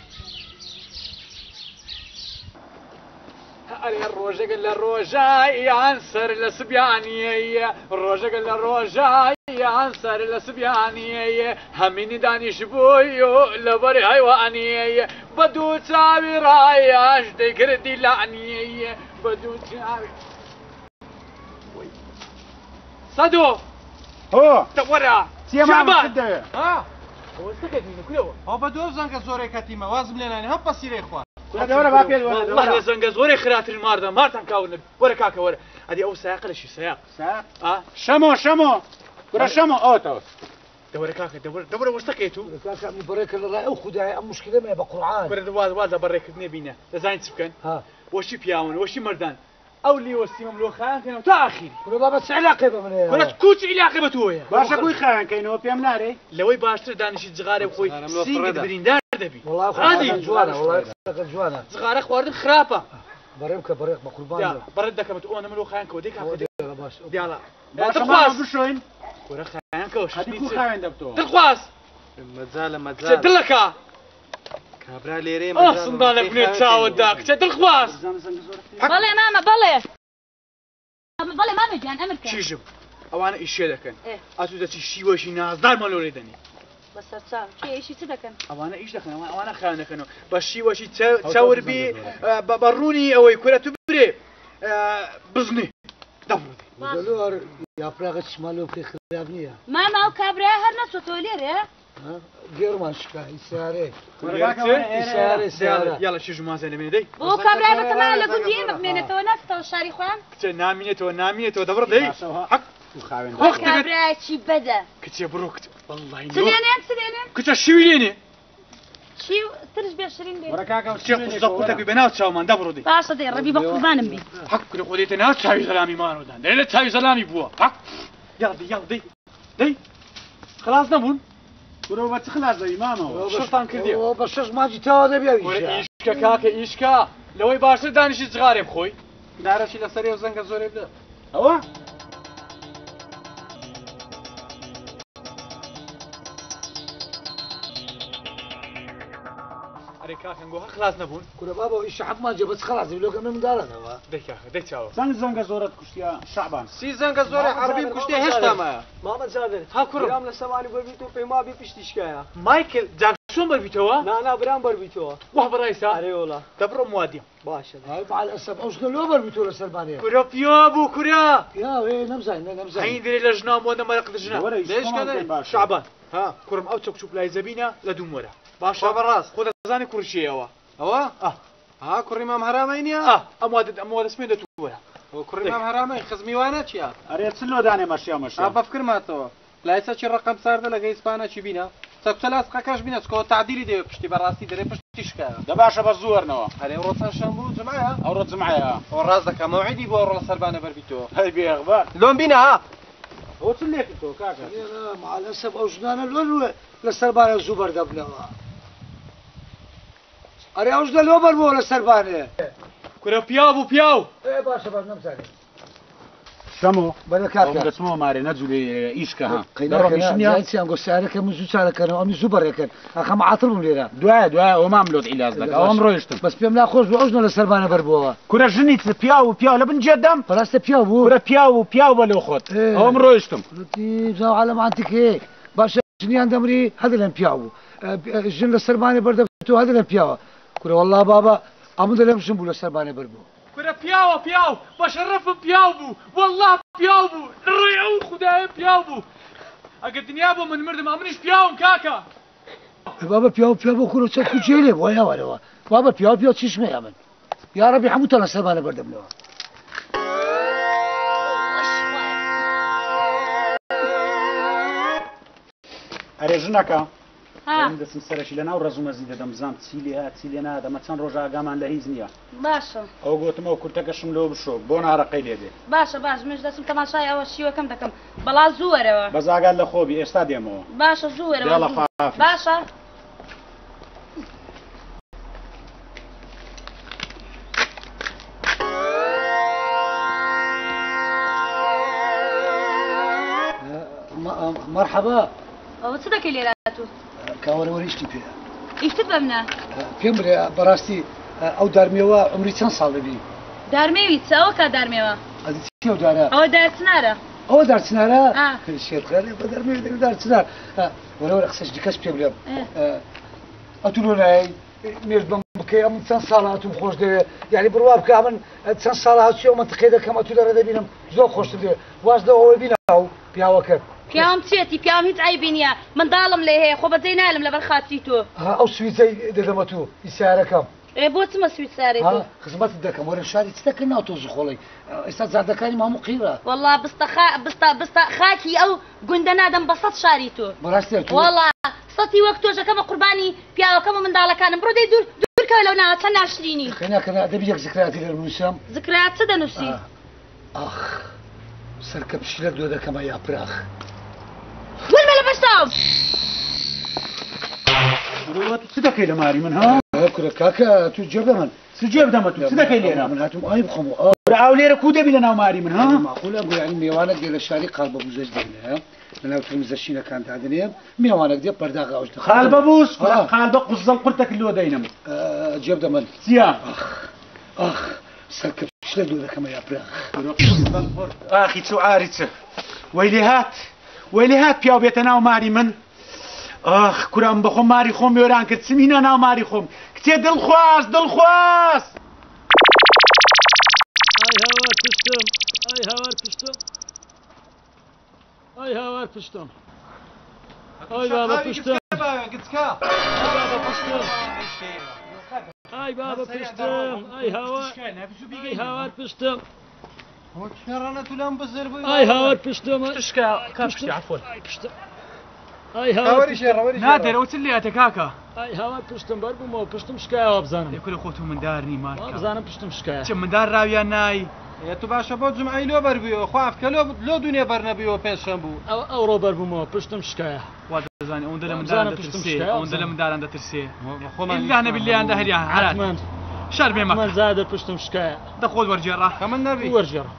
ئەرێ ڕۆژەگە لە ڕۆژایان سەر لە سبیانیە ڕۆژەگە لە ڕۆژایان سەر لە سبیانیە هەمینی دانیش بووی و لەبەر هەیوانیە بە دوو چاوی ڕایاش دەیکردی لانیە بە دوو چاوی سەدۆ هۆ دەوەرە. چییە مامە چت دەوێ؟ ها وەستەکەت مینە کورەوە. ئەو بە دوو زەنگە زۆرێکەتیمە وازم لێنانی هەم پەسیرەی خوارد. کورە دەوەرە با پێت وەرە والله لە زەنگە زۆرێ خراترین ماردا مارتان کاول نەبی. وەرە کاکە وەرە. ئەدی ئەو سایەقە لەشی سایەق. سایەق؟ ئا. شەمۆ شەمۆ کورە شەمۆ ئەوەتەوە. دەوەرە کاکە دەوەرە دەوەرە وەستەکەیت و. کورە کاکە ئەمنی بەڕێ کرد لە ڕای ئەو خودایە ئەم موشکیلەمەیە بە قورعان. کورە واز واز لە بەڕێکردنێ بینە دەزانی چ بکەن؟ ها. وەشی پیاون وەشی مەردان ئەو لیوە سیمەم لۆ خایان کەنەوە تا ئاخیری. کورە بابە چ عیلاقەی بە من هەیە؟ کورە کو چ عیلاقەی بە تۆ هەیە؟ باشە کوی خایان کەینەوە پێم نارێی؟ لەوەی باشترە دانیشی جغارێ بخۆی سینگت بریندار دەبی. وەڵا عادی. قسەکەت جوانە وەڵا قسەکەت جوانە. جغارە خواردن خراپە. بەڕێ بکە بەڕێ بە قوربان یا بم. بەڕێت دەکەم تۆ ئەوەنە من لۆ خایان کەوە دەی کاکە دەی. باشە. دیاڵە. باشە دڵخواز. مامە بشۆین. کورە خایان کەوە ئەدی شتنی کو چ؟ خاوێن دەبتەوە؟ دڵخواز. مەجالە کچە مەجالە. دڵەکە. کابرا لێرەیە ئاه مەجالە سندانە مەکەی بنێ خاوێن چاوت دا کەینەوە. کچە دڵخواز. بەڵێ مامە بەڵێ. بەڵێ مامە گیان ئەمر کە. چیژم ئەوانە ئیشێ دەکەن. ئێ. ئەتوو دەچی شیوەشی نازدارمان لۆ لێ دەنی. بەسەر چاو کێ ئیشی چ دەکەن؟ ئەوانە ئیش دەکەن ئەوانە خاوێن دەکەنەوە بە شیوەشی چەور بی بە ڕوونی ئەوەی کورە تو برێ بزنێ دەبڕۆ دەی. لۆر یاپراغە چما لۆ بکەی خراپ نییە. مامە ئەو کابرا هەر نەچۆتەوە لێرە؟ گێڕمان شکا ئیسارێ. ئیسارێ ئیسارێ یاڵە چیژ مازێ نەمێنێ دەی. بۆ ئەو کابرا بەتەمایە لە گوندی ئێمە بمێنێتەوە ناچێتەوە شاری خۆیان؟ کچە نامینێتەوە نامینێتەوە دەبڕ دەی. حەق وەخت دەبێت. کابرایەکی بەدە. کچێ بڕۆ کچ وەڵڵاهی چ لێنێن چ لێنێن؟ کچە شیوی لێنێ. چی ترش بێ شرین بێ؟ کچێ قوزە قوتەکەی بە ناو چاومان دەبڕۆ دەی. باشە دەی ڕەبی بە قوربانم بی. حەق کورە خۆ دێتە ناو چاوی زەلامی مانەوەدان دەرێ لە چاوی زەلامی بووە. حەق یاڵ دەی یاڵ دەی دەی خلاص نەبوون؟ کورە بە چ خلاص دەبی مامەوە؟ شەشتان کردیە. بە شەش مانگی تەوا دەبی ئەویشە. کورە ئیشکە کاکە ئیشکە لەوەی باشتر دانیشی جغارێ بخۆی. دارەشی لەسەر ئێو زەنگە زۆرێ بدە. ئەوە؟ ئەرێ کاکەن گۆ هە خلاص نەبوون؟ کورە بابە ئیشە حەفت مانگە بەس خلاص دەبی لۆکە من منداڵانەوە. دەی کاکە دەی چاوە. چەند زەنگە زۆرت کوشتیە شەعبان؟ سی زەنگە زۆرێ عەرەبیم کوشتیە هێشتا مایە. مامە جابر ها کوڕم. برام لە سەوانی بەربیتەوە پەیما بی پشتی شکایە. مایکل جاکسۆن بەربیتەوە؟ نا نا برام بەربیتەوە. واه بەڕایسا؟ ئەرێ وەڵا. دەبڕۆ موادیم. باشە. ئای مع الأسف ئەو ژنە لۆ بەربیتەوە لە سەربانەیە. کورە پیا بوو کورە. پیاوێ نەمزانی نە نەمزانی. هەین درێ لە ژنام وەندە مەرەق ژنە. وەرە ئیش لێش خۆمان کە بکەین باشە. شەعبان ها کوڕم ئەو چەک چوپلای زەبینە لە دووم وەرە. باشە خوا بەڕاست. خۆ دەزانی کوڕی چێیەوە. ئەوە؟ ئاه. ها کوڕی مام هەرامەی نییە؟ ئاه ئەم وادە ئەم وادە سمێ دەتوو وەرە. ئەو کوڕی مام هەرامەی خزمی وانە چییە؟ ئەرێ چ لۆ دانێ مەشیا مەشیا؟ ئا بەفکرماتەوە. لایسە چی ڕقم ساردە لەگە ئیسپانە چی بینە؟ چەکچە لاسقەکەش بینە چکەوە تعدیلی دەوێ پشتی بەڕاستی دەرێ پشتی شکایە. دە باشە بە زوو وەرنەوە. ئەرێ ئەوڕۆ چەند شەم بوو جمعەیە؟ ئەوڕۆ جمعەیە. ئەوە ڕاست دەکا مەوعیدی بۆ ئەوڕۆ لە سەربانە بەربیتەوە. هەی بێ ئەخبار. لۆم بینە ها؟ ئەوە چ لێ کردەوە کاکە؟ مع الأسف ئەو ژنانە لۆ لە سەربانە زوو بەردەبنەوە. ئەرێ ئەو ژنە لۆ بەربووە لە سەربانێ. کورە پیاو بوو پیاو. ئێ باشە باش نەمزانی. شەمۆ بەرە کاکە. ئەوم دەچمەوە مارێ نەجوولێ ئیشکە ها. قەیناکە دەڕۆم ئیش نییە؟ زانیان گۆ سیارەکە من زوو چارەکەنەوە ئەمنی زوو بەڕێکەن. ئاخە عاتڵ بووم لێرە. دوایە دوایە ئەوە مام لۆت عیلاج دەکا ئەوم ڕۆیشتم. بەس پێم ناخۆش بوو ئەو ژنە لە سەربانە بەربووەوە. کورە ژنی چ پیاو و پیاو لە بن جێدەم؟ بەڕاستە پیاو بوو. کورە پیاو و پیاو بە لۆ خۆت. ئەوم ڕۆیشتم. وتی زاو عالەم عەنتیکێ. باشە ژنیان دەمری هەدە لەم پیاو بوو. ژن لە سەربانێ بەردەبێتەوە هەدە لەم پیاوە. کورە وەڵڵا بابا ئەمن دەلێم ژن بوو لە سەربانێ بەربوو. کورە پیاوە پیاو بە شەرەفم پیاو بوو وەڵڵا پیاو بوو ڕێ ئەو خودایە پیاو بوو. ئەگەر دنیا بۆ من مردم ئەمنیش پیاوم کاکە. بابا پیاو پیاو بۆ کورە چەک کوچێ لێ بووە یاوەرەوە. بابا پیاو پیاو چیشمەیە من. یا ڕەبی هەمووتان لە سەربانە بەردەبنەوە. ئەرێ ژنەکە؟ ها. من دەچم سەرەکی لە ناو ڕەزومەزی دەدەم بزانم چی لێ هات چی لێ نهات ئەمە چەند ڕۆژ ئاگامان لە هیچ نییە. باشە. ئەو گوتم ئەو کورتەکەشم لۆ بشۆ بۆ نارەقەی لێ بێ. باشە باش منش دەچم تەماشای ئەوە شیوەکەم دەکەم بەڵا زوو وەرەوە. بەس ئاگات لە خۆ بی ئێستا دێمەوە. باشە زوو وەرەوە. دێڵە خواحافظ. باشە. مەرحەبا. ئەوە چ دەکەی لێرە تو؟ کاوەرە وەرە ئیشتی پێیە. ئیشتت بە منە؟ پێم بڵێ بەڕاستی ئەو دارمێوە عمری چەند ساڵ دەبی؟ دارمێوی چ ئەوە کا دارمێوە؟ ئەدی چی ئەو دارە؟ ئەوە دارچنارە. ئەوە دارچنارە؟ ئا. شێت خێرێ بە دارمێوی دەبی دارچنار. وەرە وەرە قسەش دیکەش پێ بڵێم. ئەتوو لۆ نایەی مێرد بەم بکەی ئەمن چەند ساڵە ئەتوم خۆش دەوێ. یعنی بڕوا بکە ئەمن چەند ساڵە هەچی ئەو مەنتیقەی دەکەم ئەتوو لەڕێ دەبینم زۆر خۆشتر دەوێ. واز لەو ئەوەی بینە ئەو پیاوەکەت. پیاوم چیەتی پیاوم هیچ عەیبی نییە منداڵم لێ هەیە خۆ بەجێی نایەلم لەبەر خاتری تۆ. ها ئەو سویچەی دەدەمە تۆ ئی سەیارەکەم. ئێ بۆ چمە سویچ سەیارەی ها تۆ؟ خزمەتت دەکەم وەرە شاری چ دەکەن ناو تۆز و خۆڵی ئێستا جادەکانی مامو قیرە. وەڵا بستە خا بستە بستە خاکی ئەو گوندە نادەم بە سەت شاری تۆ. بەڕاستی تۆ؟ وەڵا سەتی وەک تۆش ئەکەمە قوربانی پیاوەکەم و منداڵەکانم بڕۆ دەی دوور دوورکەوە لەو ناوە چەند ناشرینی. خەینا کە ئەدەبی یەک زکرایاتی لێر بنووسم. زکرایات چ دەنووسی؟ ئاخ سەرکە پشیلەک لۆ دەکەمە یاپراخ. ون بە لە پشت چاوم. کورە تو چ دەکەی لە ماری من ها؟ کورە کاکە تو جێ بدە من. چ جێ بدەمە تو چ دەکەی لێرە؟ من هاتوم ئاوی بخۆم و ئاو. کورە ئاو لێرە کوو دەبی لە ناو ماری من ها؟ ماقولە گو یعنی مێوانەک دێ لە شاری قاڵ بە بوزەش دێنێ لە ناو ترمزە شینەکان دادەنێ مێوانەک دێ پەرداغ ئاوش دەخۆ. قال بە بوز کورە قال بە قوزەڵ قورتەک لۆ دەینم. جێ بدە من. چییە؟ ئاخ ئاخ سەرکە پشلە لۆ دەکەمە یاپراخ. ئاخی چ و عاری چ. وەی لێ هات وەی لێ هات پیاو بێتە ناو ماری من. ئاخ کورە ئەم بەخۆم ماری خۆم وێران کرد چم هینا ناو ماری خۆم کچێ دڵخواز دڵخواز. ئای هاوار پشتم ئای هاوار پشتم ئای هاوار پشتم ئای بابە پشتم ئای بابە پشتم ئای بابە پشتم ئای هاوار ئای هاوار پشتم ئای هاوار پشتم پشتی عفوا پشتم ئای هاوار نادر ئەو چ لێاتە کاکە؟ ئای هاوار پشتم بەربوومەوە پشتم شکایە وابزانم. ئێ کورە خۆ تۆ مندار نی مارکە. وابزانم پشتم شکایە. چ مندار راویان نای؟ ئێ تو باشە بۆ جومعەی لۆ بەربوویەوە خوا ئەفکە لۆ لۆ دوونێ بەر نەبوویەوە پێنجشەم بوو. ئەو ئەوڕۆ بەربوومەوە پشتم شکایە. وا دەزانی ئەوەندە لە منداران وابزانم پشتم دەترسێ شکایە ئەوەندە لە وابزانم. منداران دەترسێ خۆمان ئیلا نەبی لێیان دە هەریا هەرات حەتمەن شەرمێ مەکە. حەتمەن زادر پشتم شکایە. دە خۆت وەرگێڕە. خەمن نەبی. وەرگێڕە.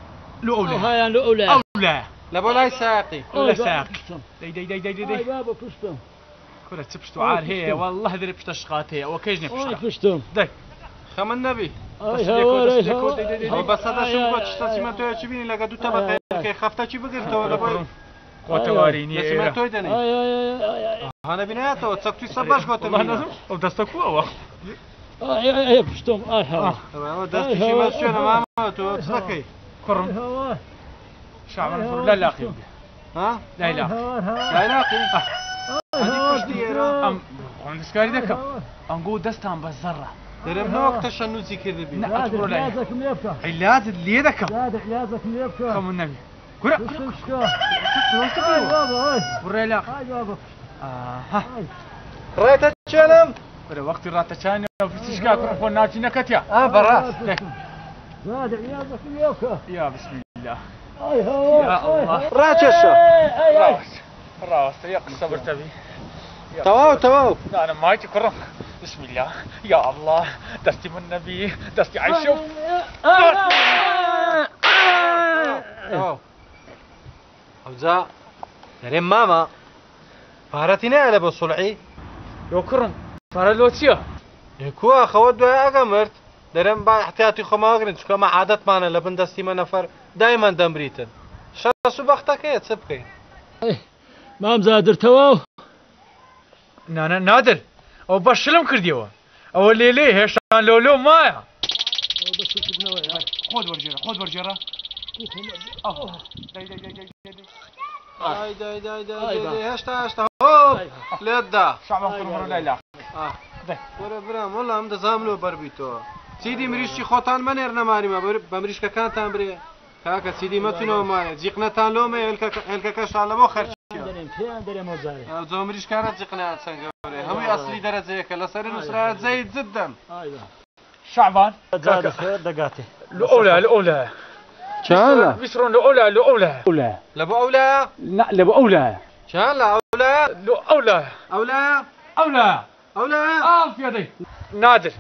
لۆ ئەو لایە. ئەوهایان لۆ ئەو لایە. ئەو لایە. لە بۆ لای سایەقی. لۆ لای ئای بابە سایەقی. پشتم. دەی دەی دەی دەی دەی. ئای بابە پشتم. کورە چ پشت و عار هەیە والله دەرێ پشتە شقات هەیە ئەوە کەش نیە ئای پشتە. پشتم. دەی. خەمن نەبی. ئای دەست لێکۆ هاوار دەست ئای لێکۆ هاوار دەی دەی دەی ئەو دەی. بەسە ئای دەشم ئای گۆ چشتە ئای چیمەنتۆیەکی بینی لەگە دوو ئای تەبەقەیەکەی ئای خەفتەکی بگرتەوە لە بۆی خۆتەواری لە نییە ئێرە. چیمەنتۆی دەنێی. ئای ئای ئای ئای هانە بینایەتەوە چەکتوی سە بەش گۆتە والله مینە. نازم ئەو دەستە کوو ئەوە؟ ئای ئای ئای پشتم ئای هاوار ئەوە ئای دەستیشی هاوار مەشوێنە ئای مامە تۆ هاوار چ دەکەی؟ کوڕم ئای هاوار شعبان ئای فڕ هاوار لا لاقی پشتم بدە. ها؟ لای ئای لاقی. هاوار هاوار لای لاقی؟ ئای هەندی هاوار پشتی ئێرە؟ پشتم ئەم خۆم دەستکاری ئای دەکەم. هاوار ئەنگۆ دەستان بە زەڕە. دەرێم ئای نەوەک هاوار تەشەنوجی کردبی. نە ئەتوو زادر بڕۆ لای. عیلازەکم لێ بکە عیلاجت لێ دەکەم. زادر عیلازەکم لێ بکە خەمون نەبی. کورە پشتم شکا کورە ئای بابە ئای بڕۆ لای لاقی. ئای بابە پشتم ئاها. ئای ڕێتە چێنم؟ کورە وەختی ڕاتەچانی ئای پشتیشکا کوڕم هاوار خۆ ناچی نەکەتیا. ئا ئای بەڕاست. هاوار دەی. پشتم زادر عیلازەکم لێ بکە یا بسم الله. ئای هاوار یا ئای الله. هاوار ڕاکێشە. ئای ئای ڕاوەست ڕاوەستە یە قسە برتەبی. یا تەواو قسە تەواو. نانە مایتی کوڕم. بسم الله. یا الله. دەستی من نەبی دەستی عەیشە و تەواو تەواو. ئەوجا دەرێم مامە پارەتی نایە لە بۆ سوڵعی؟ یۆ کوڕم پارە لۆ چییە؟ کووە خەوە دوای ئەگە مرد دەرێم با احتیاطی خۆماوەگرن چونکە ئەمە عادەتمانە لە بن دەستی مە نەفەر دایمەن دەمریتن. شەس و بەختەکەیە چ بکەین؟ مام زادر تەواو نانە نادر ئەو بە شلم کردیەوە ئەوە لێلێ هێشتا لۆلۆ مایە. ئەوە بە شلکردنەوەیە خۆت وەرگێڕە خۆت وەرگێڕە. دەی دەی دەی دەی دەی. ئای دای دای دای ئای دای با دای هێشتا هێشتا هۆپ ئای با لێت دا. شعبان ئای کوڕم با بڕۆ لای لاق. دەی. وەرە برام وەڵا ئەم دەزانم لۆ بەربوویتەوە. چیدی مریشکی خۆتان مەنێرنە ماریمە بە مریشکەکانتان برێ. کاکە چیدی مەچونەوە مایە جیقنەتان لۆمەیە هێلکەکەشتان لە بۆ خەرچیە. دەرێم پێیان دەرێم ئەو جارێ. ئەو جۆ مریشکانە جیقنیان چەند گەورەیە هەمووی ئەسلی دەرەجەیەکە لەسەر نووسرایە جەید جدەن. ئای با شعبان زادر خێر دەگاتێ لۆ ئەولا لۆ ئەولا. چیان بیسڕۆن لۆ ئەولا لۆ ئەولا. ئەولا. لە بۆ ئەولایە؟ نا لە بۆ ئەولا. چیان لە ئەولایە؟ لۆ ئەولا. ئەولایە؟ ئەولا. ئەولایە؟ ئاو پیادەی. نادر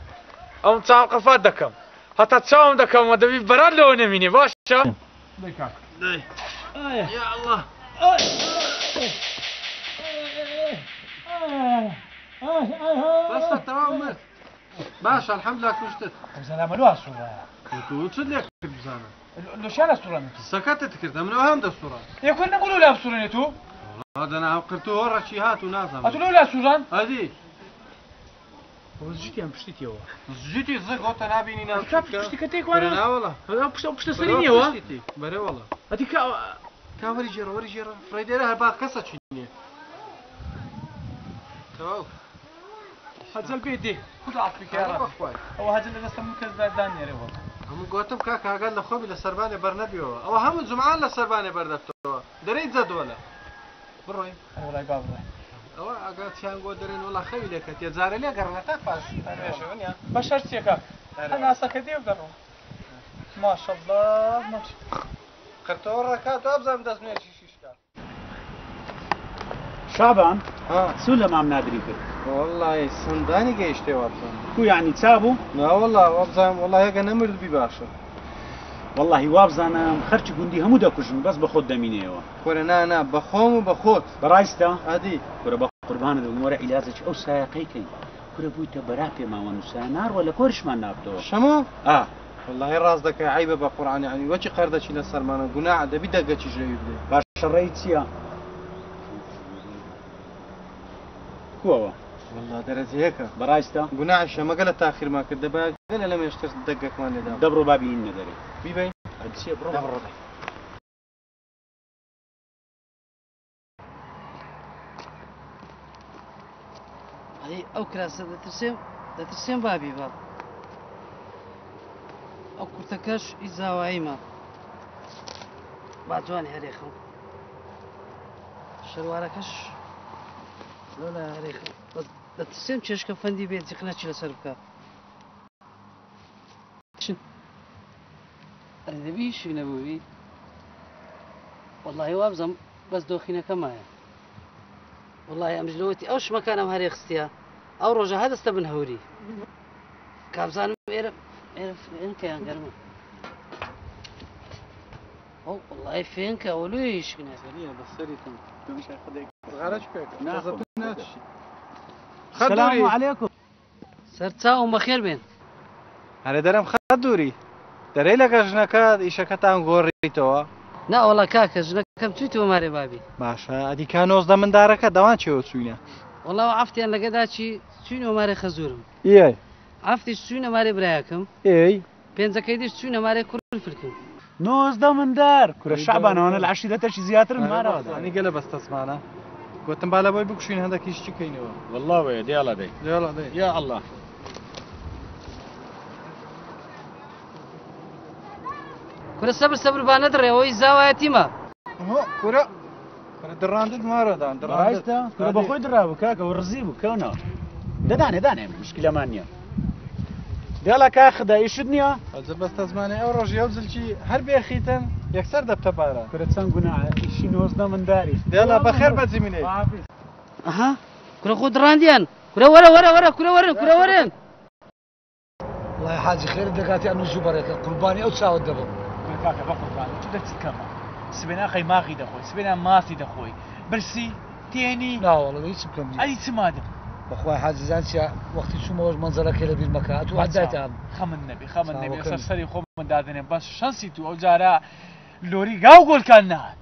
ئەم چاوم قەفات دەکەم هەتا چاوم دەکەم و دەبی بەرات لەوە نەمینێ باشە؟ دەی کاک. دەی. ئای یا الله. ئای ئای ئای بەسە تەواو مرد. باشە الحەمدلله کوشتت. ئەم زەلامە لۆ ئاسوڕایە. تۆ چت لێ کرد بزانە؟ لۆشیان ئاسوڕانێت. سەکەتت کرد ئەمنەوە هەم دەسوڕان. ئێ کورە نەگو لۆ لا بسوڕێنێت و؟ دەنا ئەو قرتۆ ڕەکی هات و نازانم. ئەتو لۆ لا سوڕان؟ ئەدی. ئەوە زیتیان پشتیتیەوە. زیتی زگ هۆتە نابینی ناو کا پشتی کە تێکوانە؟ ناوەڵا. ئەو پشتە پشتە سەری نییەوە؟ بەرێ وەڵا. ئەتی کا کا وەری ژێڕە وەری ژێڕە فڕێ دێرە هەر با کەسە چی نییە تەواو. هەجەل بێ دێ خودا عەفوی کە یا ڕەبی ئەوە هەجەل لە دەستە من کەس دان نێرێ وەڵا. هەموو گۆتم کاکە ئاگات لە خۆبی لە سەربانێ بەر نەبیەوە ئەوە هەموو جومعان لە سەربانێ بەر دەبتەوە دەرێی جەدۆلە بڕۆین. ئەرێ وەڵای با بڕۆین. ئەوە ئاگا چیان گۆ دەرێن وەڵا خەوی لێ کەتیە جارێ لێ گەڕێن هەتا پاش نوێژێ ونیە. بەشەر چیە کاک هەناسەکە دێ و دەڕوا ماشەڵڵا ماشەڵڵا. قرتەوە ڕەکات وابزانم دەست نوێژی شیشکا. شابان چوو لە مام نادری کرد. وەڵڵاهی سندانی گەیشتێ وابزانم. کو یەعنی چابوو؟ ناوەڵا وابزانم وەڵاهی ئەگە نەمردبی باشە. وەڵڵاهی وابزانم خەرکی گوندی هەموو دەکوژن بەس بەخۆت دەمینێیەوە. کورە نا نا بەخۆم و بەخۆت. بەڕاستە؟ ئەدی. کورە بەقوربانت بم وەرە عیلاجێکی ئەو سایەقەی کەین کورە بوویتە بەرا پێماوە نووسایە ناڕوە لە کۆریشمان نابتەوە. شەمۆ؟ ئا. وەڵاهی ڕاست دەکەی عەیبە بە قورعان یەعنی وەکی قەردەچی لە سەرمانە گوناعە دەبی دەگەچیش لەوی بدەی. باشە ڕێی چیە؟ کووە؟ وەڵا دەرەجەیەکە. بەڕاستە؟ گوناعیشە مەگە لە تاخیرمان کرد دەبا گەلە لە مێشتر دەگەکمان لێ دابا. دەبڕۆ با بینینە دەرێ. بیبەین؟ ئەدی چیە بڕۆ. دەبڕۆ دەی. ئەی ئەو کراسە دەترسێم دەترسێم بابی با ئەو کورتەکەش ئی زاواییمە با جوانی هەرێخم شەروارەکەش لەولا هەرێخم بەس دەترسێم چێشکە فەندی بێ جیقنەچی لەسەر بکە چن ئەرێ دەبی هیچ نەبووی وەڵڵاهی وابزانم بەس دۆخینەکە مایە وەڵڵاهی ئەمش لەوەتی ئەو شمەکانم هەرێ خستیە ئەو ڕۆژە هەدەستە بن هەوری کابزانم ئێرە ئێرە فێنکەیان گەرمە ئەو وەڵڵاهی فێنکە ئەوە شکنێ سلام علیکم سەرچاوم بەخێر بێن. ئەرێ دەرم خەت دووری دەرێی لەگە ژنەکەت ئیشەکەتان گۆڕیتەوە؟ نا وەڵا کاکە ژنەکەم چویتەوە مارێ بابی. باشە ئەدی کا 19 مندارەکە دەوان چێوە چوینە؟ وەڵا ئەو عەفتیان لەگە داچی چوینەوە مارێ خەزورم. ئیەی. عەفتیش چوینە مارێ برایەکم. ئێی. پێنجەکەی دیش چوینە مارێ کوڕ فلکم. 19 مندار کورە شەعبان ئەوانە لە عەشیرەتەکی زیاترن مارەوە دە. ئەنی گەلە بەستەزمانە گۆتم با لە بۆی بکوشین هەندەکیش چی کەینەوە. وەڵا وەیە دیاڵە دەی. دیاڵە دەی. یا ئەڵڵا. کورە سەبر سەبر با نەدڕێ ئەوەی زاوایەتیمە. هۆ کورە کورە دڕاندت مارەدان دڕاندت. ڕاستە کورە بەخۆی دڕابوو کاکە و ڕزی بوو کەونەوە. دەدانێ دانێ مشکلەمان نییە. دێڵە کا خدا ئیشت نییە؟ ئەجە بەستەزمانێ ئەو ڕۆژی ئەو زلکی هەر بێخیتن یەکسەر دەبتە بارە. کورە چەند گوناحە ئیشی 19 منداریش. دێڵە بەخێر بەجی منێ. ئەها کورە خۆ دڕاندیان کورە وەرە وەرە وەرە کورە وەرن کورە وەرن. وەڵای حاجی خێرت دەگاتێ ئەمن زوو بەڕێکە قوربانی ئەو چاوت دەبم. کورە کاکە بەقوربان تو دەچیت کەمە سبێنا قەیماغی دەخۆی سبێنا ماسی دەخۆی برسی تێنی. ناوەڵا هیچم کەم نییە. ئەی چ مادەم. بەخوای حاجی زان چیە وەختی چوومەوەش مەنزەرەکەی لەبیر مەکە ئەتوو هەر دایتە ئەم. خەمت نەبی خەمت نەبی لەسەر چاوەکەمی. سەری خۆمت دادەنێم بەس شەنسی تو ئەو جارە لۆری گاو گۆلکان نەهات.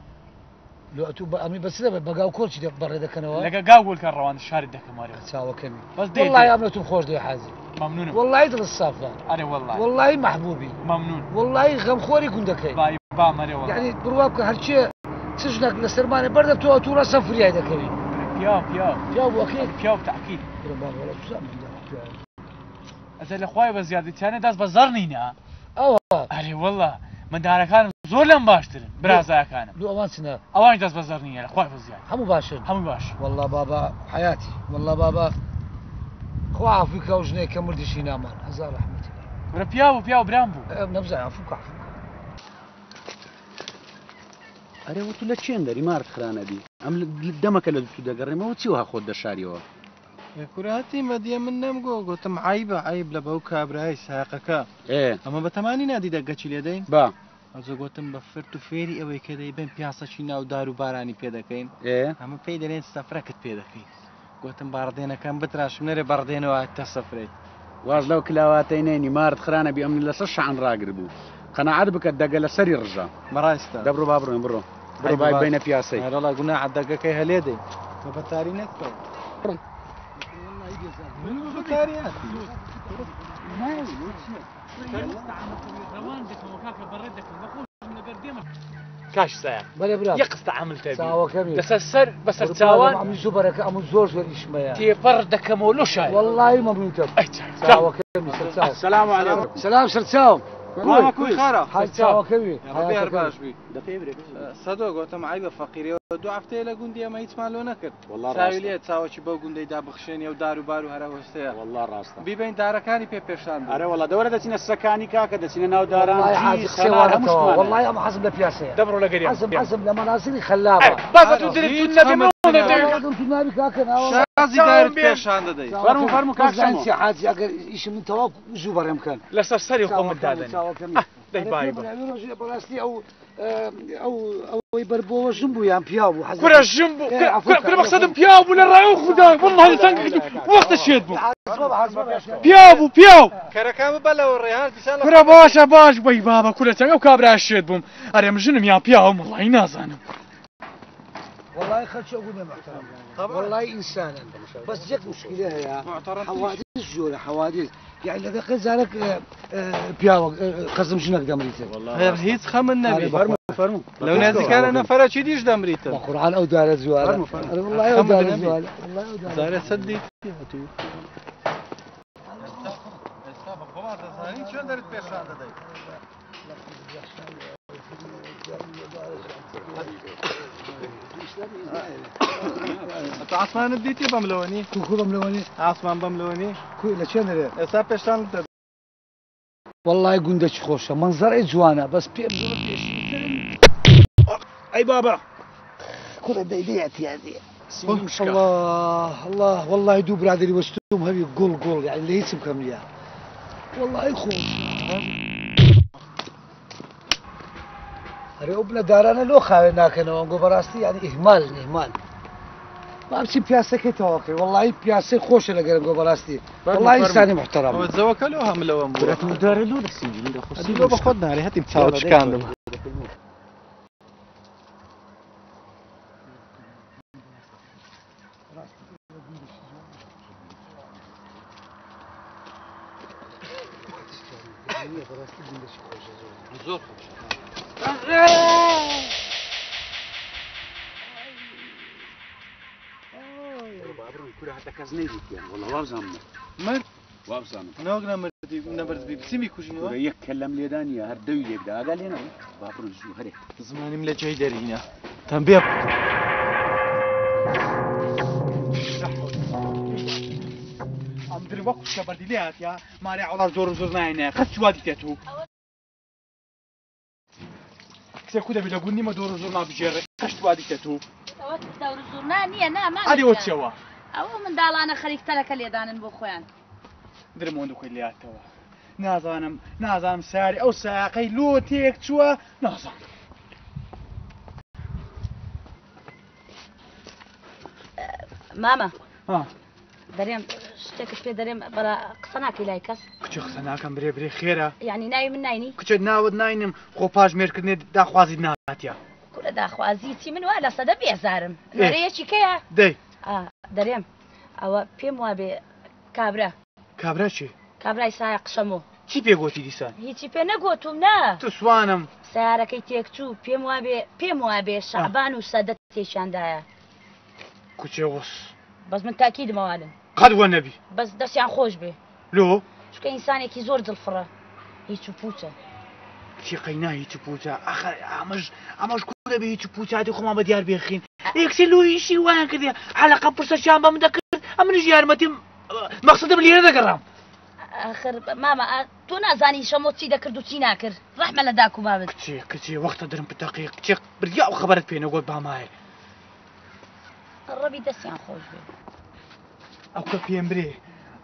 لۆ ئەتوو بە ئەمی بە چ دەبێ بە گاو کۆچی دە بەڕێ دەکەنەوە؟ لەگە گاو گۆلکان ڕەوان شارت دەکەم وەرە. چاوەکەمی. بەس دێ وەڵڵاهی دێ. ئەمنە توم خۆش دەوێ حاجی. مەمنونم. وەڵڵاهی دڵت سافە. ئەرێ وەڵڵاهی. وەڵڵاهی مەحبوبی. مەمنون. وەڵڵاهی غەمخۆری گوندەکەی. بای بام ئەرێ وەڵڵا. یەعنی بڕوا بکە هەرچێ چ ژنەک لەسەرمانێ بەردە تۆ ئەتوو ڕەسەن فریای دەکەوی. کورە پیاو پیاو. پیاو بوو ئەکەی. ئەرێ پیاو تەئکید. کورە بابە وەڵا چوزانم منداڵ پیاوە. ئەجە لە خوای بە زیادی تیانە داس بە زەڕ نینە. ئەوە. ئەرێ وەڵڵا مندارەکانم زۆر لەم باشترن برازاکانم. لۆ ئەوان چنە؟ ئەوانیش دەست بە زەڕ نینە لە خوای بە زیاد. هەموو باشن؟ هەمووی باشن. وەڵڵا بابا حەیاتی وەڵڵا بابا خوا عەفوی کا ئەو ژنەی کە مردیشی نامان هەزار ڕەحمەتی لێ. کورە پیاو بوو پیاو برام بوو. ئێ نەمزانی عەفوو کا عەفوو کا. ئەرێ وە تو لە چێن دەری مارت خرانەبی ئەم دەمەکە لە تو دەگەڕێمەوە چی وەها خۆت دەشاریەوە؟ ئێ کورە هەتی مەدیە من نەمگۆ گۆتم عەیبە عەیب لە بەو کابرای سایەقەکە ئێ ئەمە بەتەمانی نادی دەگە چی لێدەین با ئەوجە گۆتم بە فرت و فێری ئەوەی کە دەیبەین پیاسەکی ناو دار و بارانی پێ دەکەین ئێ ئەمە پێی دەرێن سەفرەکت پێ دەکەین گۆتم باڕدێنەکەم بتراشم نەرێ بەڕدێنەوە تە سەفرەیت. واز لەو کلاواتەی نەینی مارت خرانەبی ئەمن لەسەر شەعن ڕاگر بوو قەناعەت بکە دەگە لەسەری ڕژا. بەڕاستە. دە بڕۆ با بڕۆین بڕۆ بڕۆ عەیبە بای با بینە پیاسەی. ئەرەڵا گوناحە دەگەکەی هەلێ دەی بە بەتاری نەتکەوە. من بە بەتاری هاتی. کاش سایە بەرێ برا یە قستە عمل تەبی چاوەکەمی لەسەر سەر بەسەر چاوان ئەم زوو بەرەکە ئەم زۆر زۆر ئیشمەیە تێپەڕ دەکەمەوە لۆ شای والله مەمنونتم چاوەکەمی سەرچاو سلام علیکم سلام سەرچاو مامە کوی خارە حال چاوەکەمی ڕەبی هەر باش بی سەدۆ گوتم عیبە فەقیرەوە دوو هەفتەیە لە گوندی ئەمە هیچمان لۆ نەکرد چاوی لێ چاوەکی بەو گوندەیدا بخشێنی و دار و بار و هەرە هۆستەیە والله ڕاستە بیبین دارەکانی پێ پێشان بوو. ئەرە وەڵا دەوەرە دەچینە سەکانی کاکە دەچینە ناو داران والله جی حاجی سەنار هەموو قسەوانەتەوە شتمانە. والله ئەم حەزم لە پیاسەیە دەبڕۆ لەگەریان حەزم حەزم لە مەنازری خەلابە بەس تو درت تو نەبێ تو نابی کاکە ناوە شازی دارت پێشان دەدەی فەرموو فەرموو کاک شەمۆ. حاجی ئەگەر ئیشم من تەواو زوو بەڕێم بکەن لەسەر سەری خۆمت دادەنێ چاوەکەمی دەی بای بە بەڕاستی ئەو ئەو ئەوەی بەربۆوە ژن بوو یان پیاو بوو حەز کورە ژن بوو کورە مەقسەدم پیاو بوو لە ڕای و خودا والله سەنگ وەختە شێت بوو پیاو بوو پیاو کەرەکان ببە لەوە ڕێهان دیسان لە کورە باشە باش بەی بابە کورە چەنگ ئەو کابرا شێت بووم ئەرێ من ژنم یان پیاوم وەڵڵاهی نازانم والله خەلکی ئەو گوندە محترم والله ئینسانن بەس یەک مشکلە هەیە حەوادث زۆرە حەوادث يعني لە دقیقە جارێک پیاوە قەزم ژنێک دەمریتن هەر هیچ خەمن نەبی فەرموو فەرموو لەو نزیکانە نەفەرەکی دیش دەمریتن بە قورعان ئەو دارە جوانە فەرموو، فەرموو. ئەرێ والله ئەو خەمت دارە نەبی. جوانە والله ئەو دارە زارە چەند دیت ئێستا بە خۆمان دەزانین چۆن دەرت پێشان دەدەی تۆ ئاسمانت دیتی بەملەوە نی کو کو بەملەوە نی ئاسمان بەملەوە نی کو لە چێ دەرێ ئێستا پێشان دەدەی والله گوندەکی خۆشە مەنزەرەی جوانە بەس پێم زۆر پێشترن ئەی بابا کوڕە دەیدەی اعتیادیە الله الله والله دوو برادری وەستوم هەوی گوڵ گوڵ یعنی لە هیچم کەم نییە والله خۆش ئەرێ ئەو بنە دارانە لۆ خاوێن ناکەنەوە ئەنگۆ بەڕاستی یعنی ئیهمال ئیهمال با بچین پیاسەکەی تەواوکەی والله پیاسەی خۆشە لەگەرم گۆ بەڕاستی والله ئینسانی محتەرەم ئەوە زەوەکە لۆ هەملەوەم بوو کورە تو دارە لۆ دەسینجی من دەخۆ ئەدی لۆ بە خۆت نارێ هەتیم چاوت شکاندم زۆر خۆشە کورە هەتا کەس نەیدیتیان وەڵا وابزانم مرد وابزانم نەوەک نەمردی نەبرد بی بچیمی کوژینەوە کورە یەک کەلەم لێدانیە هەر دەوی لێکدا ئاگا لێ نەبوو با بڕۆن زوو هەرێ زمانیم لە جێی دەرینە تەمبێ ئەم درم وەک کوشکە بەردی لێ هاتیا مارێ عوڵا زۆر و زۆر ناینە قەت چوا دیتێت و کچێ کو دەبی لە گوند نیمە دۆر و زۆر نابژێڕێ قەشت وا دیتێت و ئەوە دەور و زورنا نییە نا مامە ئەرێ وە گیان. چێوە ئەوە منداڵانە خەریک تەلەکە لێدانن بۆ خۆیان درم وەندو خۆی لێاتەوە نازانم نازانم ساری ئەو ساقەی لۆ تێک چووە نازانم مامە ها دەرێم شتێکت پێ دەرێم بەڵا قسە ناکەی لای کەس کچێ قسە ناکەم برێ برێ خێرە یعنی ناوی من ناینی کچێت ناوت ناینم خۆ پاش مێرکردنێ داخوازیت ناتیا کورە داخوازی چی من وا لە سەدە بێزارم نۆرە یەکی کەیە دەی ئا دەرێم ئەوە پێم وابێ کابرا کابرا چی کابرای سایە قشەمۆ چی پێگۆتی دیسان هیچی پێ نەگۆتوم نا تو سوانم سیارەکەی تێکچوو پێم وابێ پێم وابێ شەعبان و سەدە تێکیاندایە کوچێ وەس بەس من تاکیدمەوانن قەت وە نەبی بەس دەستیان خۆش بێ لۆ چونکە ئینسانێکی زۆر دڵفڕە هیچ و پوچە کچی قەینا هیچ و پوچە ئەخە ئەمەش ئەمەش کورە بێ هیچ و پوچاتی خۆمان بە دیار بێخین یەکسی لۆیشی وایان کردی عەلەقە پرسەشیان بە من دەکرد ئەمنیش یارمەتیم مەقسەدم لێرە دەگەڕام ئاخر مامە تۆ نازانی شەمۆ چی دەکرد و چی ناکرد ڕەحمە لە داک و بابت کچێ کچێ وەختە درم پتەقی کچێ بریا ئەو خەبەرت پێ نەگۆت بامایە ڕەبی دەستیان خۆش بێ ئەو کە پێم برێ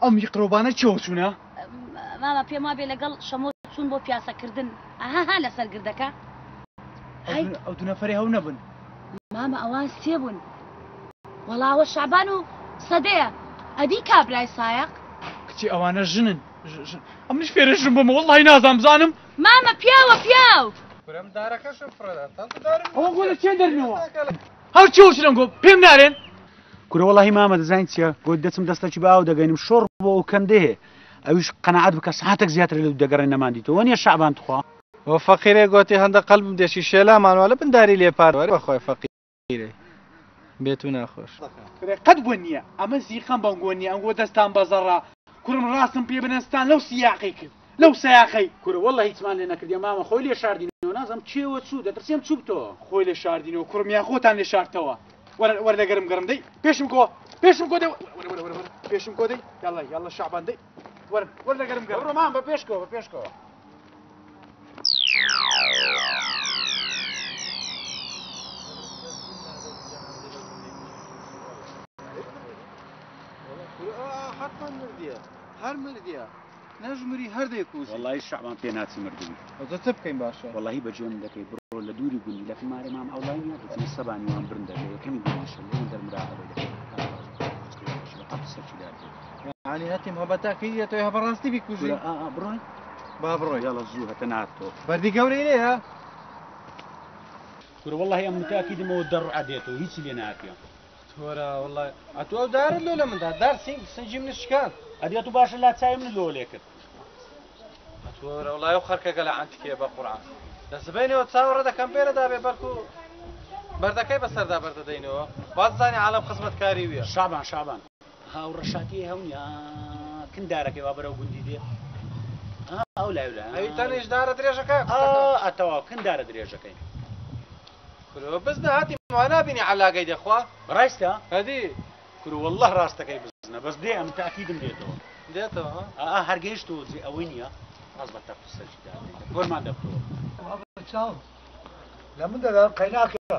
ئەو میقرۆبانە چێوە چوونە مامە پێم وابێ لەگەڵ شەمۆ چوون بۆ پیاسەکردن ئەها لەسەر گردەکە ئەو دوو نەفەرێ هەو نەبن مامە ئەوان سێ بوون وەڵاوە شەعبان و سەدەیە ئەدی کابرای سایەق کچی ئەوانە ژنن ئەمنیش فێرە ژن بووم وەڵڵاهی نازانم بزانم مامە پیاوە پیاو کورم دارەکەشم فڕێدا تازە دارم ئەوە گۆ لە چێ دەرنەوە هەر چێوە چنم گۆ پێم نارێن کورە وەڵاهی مامە دەزانین چییە گۆ دەچم دەستەکی بە ئاو دەگەینم شۆڕ بۆ ئەو کەندەیە ئەویش قەناعەت بکە ساعتێک زیاتر لە دەگەڕێن نەماندیتەوە وەنیە شەعبان تخوا. و فەقیرێ گۆتی هەندە قەلبم دێشی شێلامان وە لە بنداری لێ پار وەرە بەخوای فەقیرێ بێت و ناخۆش. کورە قەت گۆ نییە ئەمە زیقەم بەم گۆ نییە ئەنگۆ دەستان بەزەڕا کوڕم ڕاستم پێ بنەستان لەو سیاقەی کرد لەو سیاقەی. کورە وەڵڵە هیچمان لێ نەکردیە مامە خۆی لێ شاردینەوە نازم چێوە چوو دەترسێم چوو بتەوە. خۆی لێ شاردینەوە کوڕم یان خۆتان لێ شاردتەوە. وەرە وەرە لە گەرم گەرم دەی پێشم کۆ پێشم کۆ دەی وەرە وەرە وەرە وەرە پێشم کۆ دەی یاڵڵا یاڵڵا شەعبان دەی وەرە وەرە لە گەرم گەرم. بڕۆ مام بە پێشکەوە بە پێشکەوە. حتما مردیە هەر مردیە نەژمری هەر دەیکوژی. وەڵڵاهی شەعبان پێ ناچی مردبی. ئەوجا چ بکەین باشە؟ وەڵڵاهی بەجێم دەکەی بڕۆ لە دووری گوندی لە مارێ مام ئەوڵای نییە دەچمە سەبانی وان برندە لە یەکەمی گوندیشە لەوێن دەرمراقەبەی دەکەی سەرچی دار بێت. یعنی هەتیم هەبە تاکیدیە تۆی هەبە ڕاستی بیکوژی. کورە ئا ئا بڕۆین با بڕۆین. یاڵە زوو هەتە ناتەوە. بەردی گەورەی لێیە؟ کورە وەڵڵاهی ئەم متاکیدمەوە دەڕعە دێتەوە هیچی لێ ناکە. تۆرا وەڵڵای ئەتوو ئەو دارت لۆ لە مندا دار سینگ سنجی منت شکاند. ئەدی ئەتوو باشە لا چاوی منت لۆ لێ کرد. ئەتوو وەڵڵای ئەو خەرکەگە لە عەنتکێ بە قورعان لە سبەینەوە چاوەڕێ دەکەم بێرەدا بێ بەڵکو بەردەکەی بەسەردا بەردەدەینەوە واززانی عالەم خزمەتکاری ویە. شەعبان شەعبان ها ئەو ڕەشاتیەی هەو نیە کن دارەکەی وا بەرەو گوندی دێ ها ئەو لای و لای ئەی تەنیش دارە درێژەکە ئا تەواو کن دارە درێژەکەی. کورە بزنە هاتی وا نابینی عەلاگەی دەخوا. ڕاستە؟ ئەدی. کورە واللە ڕاستەکەی بزنە بەس دێ ئەم تاکیدم دێتەوە. دێتەوە ها؟ ئا هەر گەیشتەوە جێ ئەوەی نییە ڕاست بە تەق و سەرجی دادەین لە کۆرمان دەبتەوە. بابە چاو لە من دەدەن قەیناکە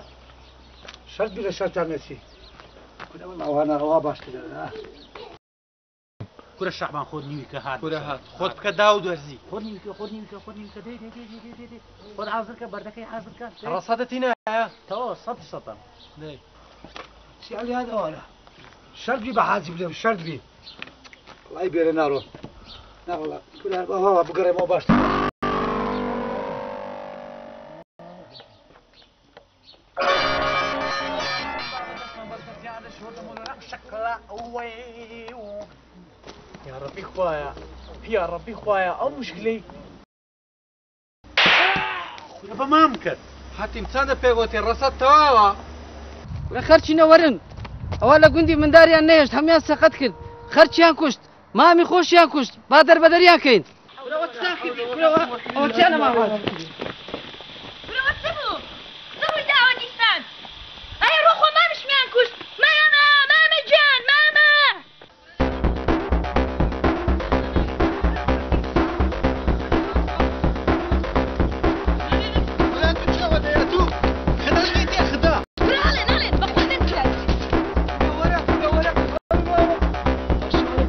شەرت بی لە شەرتان نەچی. کورە وەڵا ئەوها ناڕەوا باشترە. کورە شەعبان خۆت نیویکە هات. کورە هات خۆت بکە داو دەرزی. خۆت نیویکە خۆت نیویکە خۆت نیویکە دەی دەی دەی دەی دەی دەی خۆت حازر کە بەردەکەی حازر کە. ڕەسەدەتی نایە؟ تەواو سەد سەتە. دەی. چی ئەڵێ ئەوانە شەرت بی بە حاجی بلێم شەرت بی. وەڵای بێرە ناڕۆ نا وەڵا کورە ئەوها بگەڕێمەوە باشتر. یا ڕەبی خوایە یا ڕەبی خوایە ئەو مشکلەی کورە بە مام کرد. هەتیم چەندە پێگۆتی ڕەسەد تەواوە. کورە خەرچی نەوەرن ئەوە لە گوندی منداریان نەهێشت هەموان سەقەت کرد خەرچیان کوشت مامی خۆشیان کوشت با دەربەدەریان کەین. کورە ئەوە چتان کردی کورە ئەوە چیان لە مام حاجی کردی. کورە ئەوە چ بوو چ ڕووی داوە دیسان ئەی ڕۆ خۆ مامیشمیان کوشت مامە مامە گیان مامە. کورە ئەڵێن ئەڵێن بەخوا دەرکرای.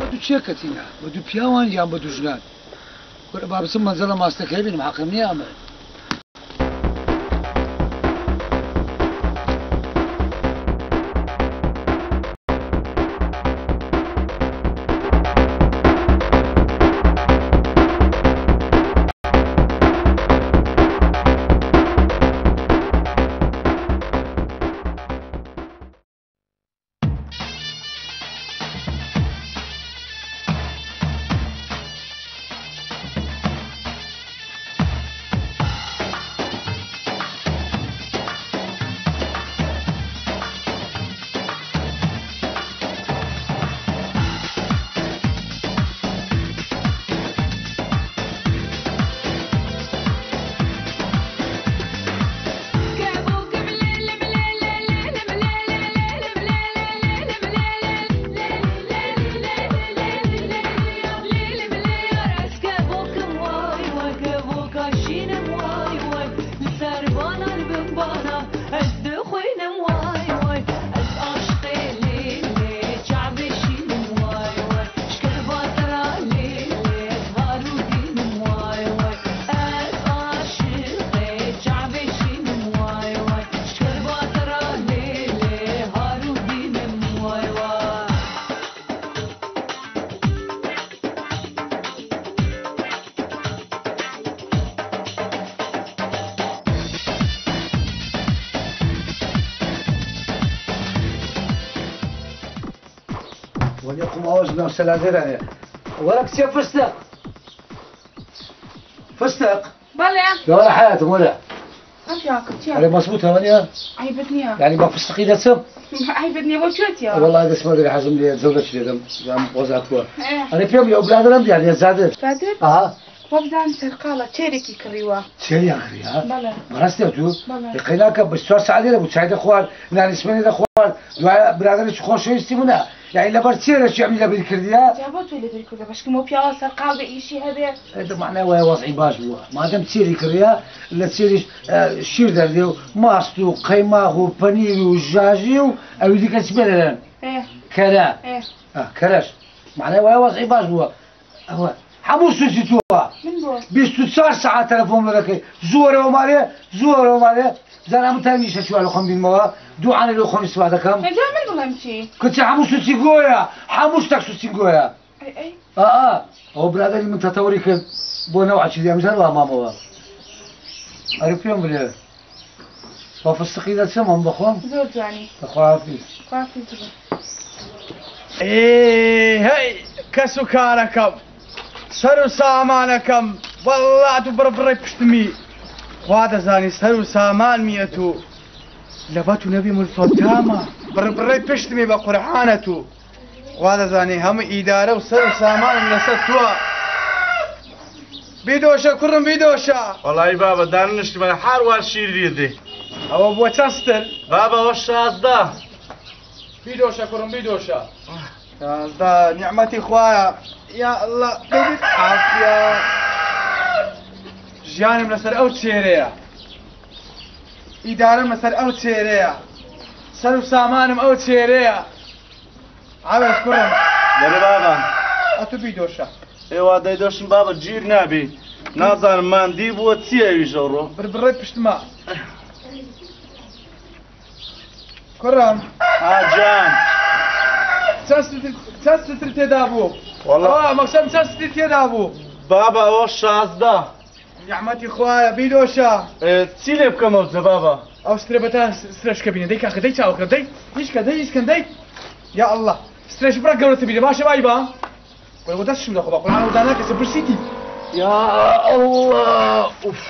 بە دوو چێ کەتینە بە دوو پیاوان یان بە دوو ژنان کورە با بچم مەنزەڵە ماستەکەی بینم حەقم نییە ئەمە. وەرە کچێ فستق فستق. بەڵێ. لەوەرە حەیاتم وەرە. ئەم پیاوەکە چییە؟ ئەرێ مەزبووتە وەنیە؟ عەیبت نییە. یعنی بە فستقی دەچم؟ عەیبت نییە بۆ کوێ چییە؟ وەڵا دەچمە دەرێ حەزم لێیە جەولە چ لێدەم زام وەزعەتووە. ئەرێ پێم لێ ئەو برادەرەم دیار نییە زادر. زادر؟ ئا. وابزانم سەرقاڵە چێرێکی کڕیوە. چێریان کڕی ها؟ بەڵێ. بەڕاستی ئەتوو؟ بەڵێ. قەیناکە 24 سەعات لێرە بوو چای دەخوارد نانی سمێنی دەخوارد دوایە برادەرێکی خۆشەویستی منە یعنی لەبەر چێرەکی ئەمی لەبیر کردیە؟ جا بۆ تۆی لەبیر کردە بەشکم ئەو پیاوە سەرقاڵ بێ ئیشی هەبێ. ئێ معنای وایە وەزعی باش بووە مادەم چێری کڕیە لە چێریش شیر دەردێ و ماست و قەیماغ و پەنیر و ژاژی و ئەوی دیکە چ پێ دەرێن؟ کەرە. کەرەش معنای وایە وەزعی باش بووە. ئەوە هەموو سوچی تۆوە 24 سەعات تەلەفۆن بۆ دەکەی زۆرەوە مالێ زۆرەوە مالێ بزانە هەموو تایمی ئیشە چووە لە خۆم بینمەوە دوو عانە لۆ خۆم ئیستفادە دەکەم. جا من بڵێم چی؟ کچە هەموو سوچی گۆیە هەموو شتێک سوچی گۆیە. ئەی ئەی. ئا ئەوە برادەری من تەتەوری کرد بۆ نەوعەکی دی ئەمجار وا مامەوە. ئەرێ پێم بلێ بە فستقی دەچم ئەم بەخۆم؟ زۆر جوانی. خواحافیز. خواحافیز بە. ئێ هەی کەس و کارەکەم سەر و سامانەکەم وەڵا تو بڕبڕەی پشتمی خوا دەزانی سەر و سامانمیە تو لەبە تو نەبی من فەوتامە بڕبڕەی پشتمی بە قورعانە تو خوا دەزانی هەموو ئیدارە و سەر و سامانم لەسەر تووە بیدۆشە کوڕم بیدۆشە. وەڵی بابە دانیشتمە هەر وا شیر لێدێ. ئەوە بووە چەند ستر؟ بابە ئەوە 16. بیدۆشە کوڕم بیدۆشە. 16 نیعمەتی خوایە یا اللە دەبیت عافیە. ژیانم لەسەر ئەو چێرەیە، ئیدارەم لەسەر ئەو چێرەیە، سەر و سامانم ئەو چێرەیە. عەوێز کوڕم. بەرێ بابە. ئەتو بیدۆشە. ئێوە دەیدۆشم بابە گیر نابی. نازانم ماندی بووە چییە ئەویش ئەوڕۆ؟ بربڕەی پشتمە. کوڕم. ها جان. چەند ستر تێدا بوو؟ وەڵا. مەقسەم چەند ستر تێدا بوو؟ بابە ئەوە 16. نیعمەتی خوایە بیدۆشە. چی لێ بکەم ئەوجە بابە؟ ئەو سترە بەتا سترەشکە بینە دەی کاکە دەی چاوەکە دەی هیچکە دەی هیچکەن دەی یا اللە سترەش بڕە گەورەتر بینە باشە بای با وەرە دەستشم دەخۆ بە قورعان ئەو دانا کەسە برسیتی. یا اللە ئوف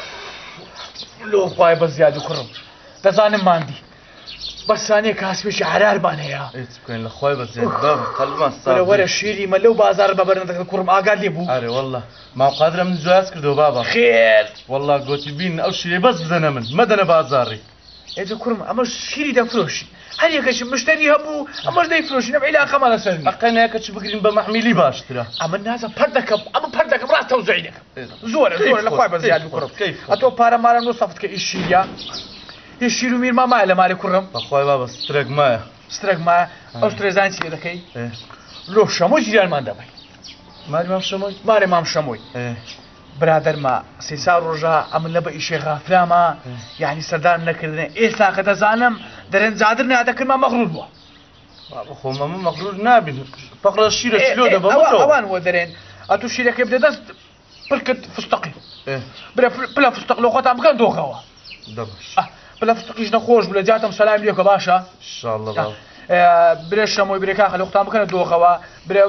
لۆ خوایە بە زیاد و کوڕم دەزانم ماندی بەس سانیە کاسپێکی حەرارمان هەیە. ئێ چ بکەین لە خوای بە زیاد بابە قەلبمان ساف وەرە وەرە شیری مە لەو بازاڕە بە بەرنەدەکە کوڕم ئاگات لێ بوو. ئەرێ واللە مام قادر ئەمن جواز کردەوە بابە. خێر. واللە گۆتی بین ئەو شیرەی بەس بدەنە من مەدەنە بازاڕی. ئێ جا کوڕم ئەمەش شیری دەفرۆشی هەر یەکەشی مشتەری هەبوو ئەمەش دەیفرۆشین ئەم عیلاقەمان لەسەر نییە. ئەقەی ناکە چ بگرین بە مەحمیلی باشترە. ئەمن نازم پەر دەکەم ئەمن پەر دەکەم ڕاست تەوزعی دەکەم زۆرە زۆرە لە خوای بە زیاد کوڕم ئەتۆ پارە مارە نۆ سەفت کە ئیش شیریە هی شیر و میر ما مایە لە مالێ کوڕم. بەخوای بابە سترەک مایە. سترەک مایە ئەو سترە زانی چی لێ دەکەی؟ لۆ شەمۆی جیرانمان دەبەی. ماری مام شەمۆی؟ مارێ مام شەمۆی. برادەرمە سێ چار ڕۆژە ئەمن لە بە ئیشێ غافلامە یعنی سەردانم نەکردنێ ئێستا کە دەزانم دەرێن جادر نادەکردما مەغرور بووە. بابە خۆم ئەمە مەغرور نابین پەقڵە شیرە چلۆ دەبەم ئەوان وە دەرێن ئەتوو شیرەکەی بدە دەست پلکت فستقی برە پلە فستق لۆ خۆتان بکەن دۆخەوە دەباش پلە فستقیش نەخۆش بوو لە جاتم سەلام لێکە باشە ئینشاءاللە بابە برێ شەمۆی برێ کاخە لە خۆتان بکەنە دۆخەوە برێ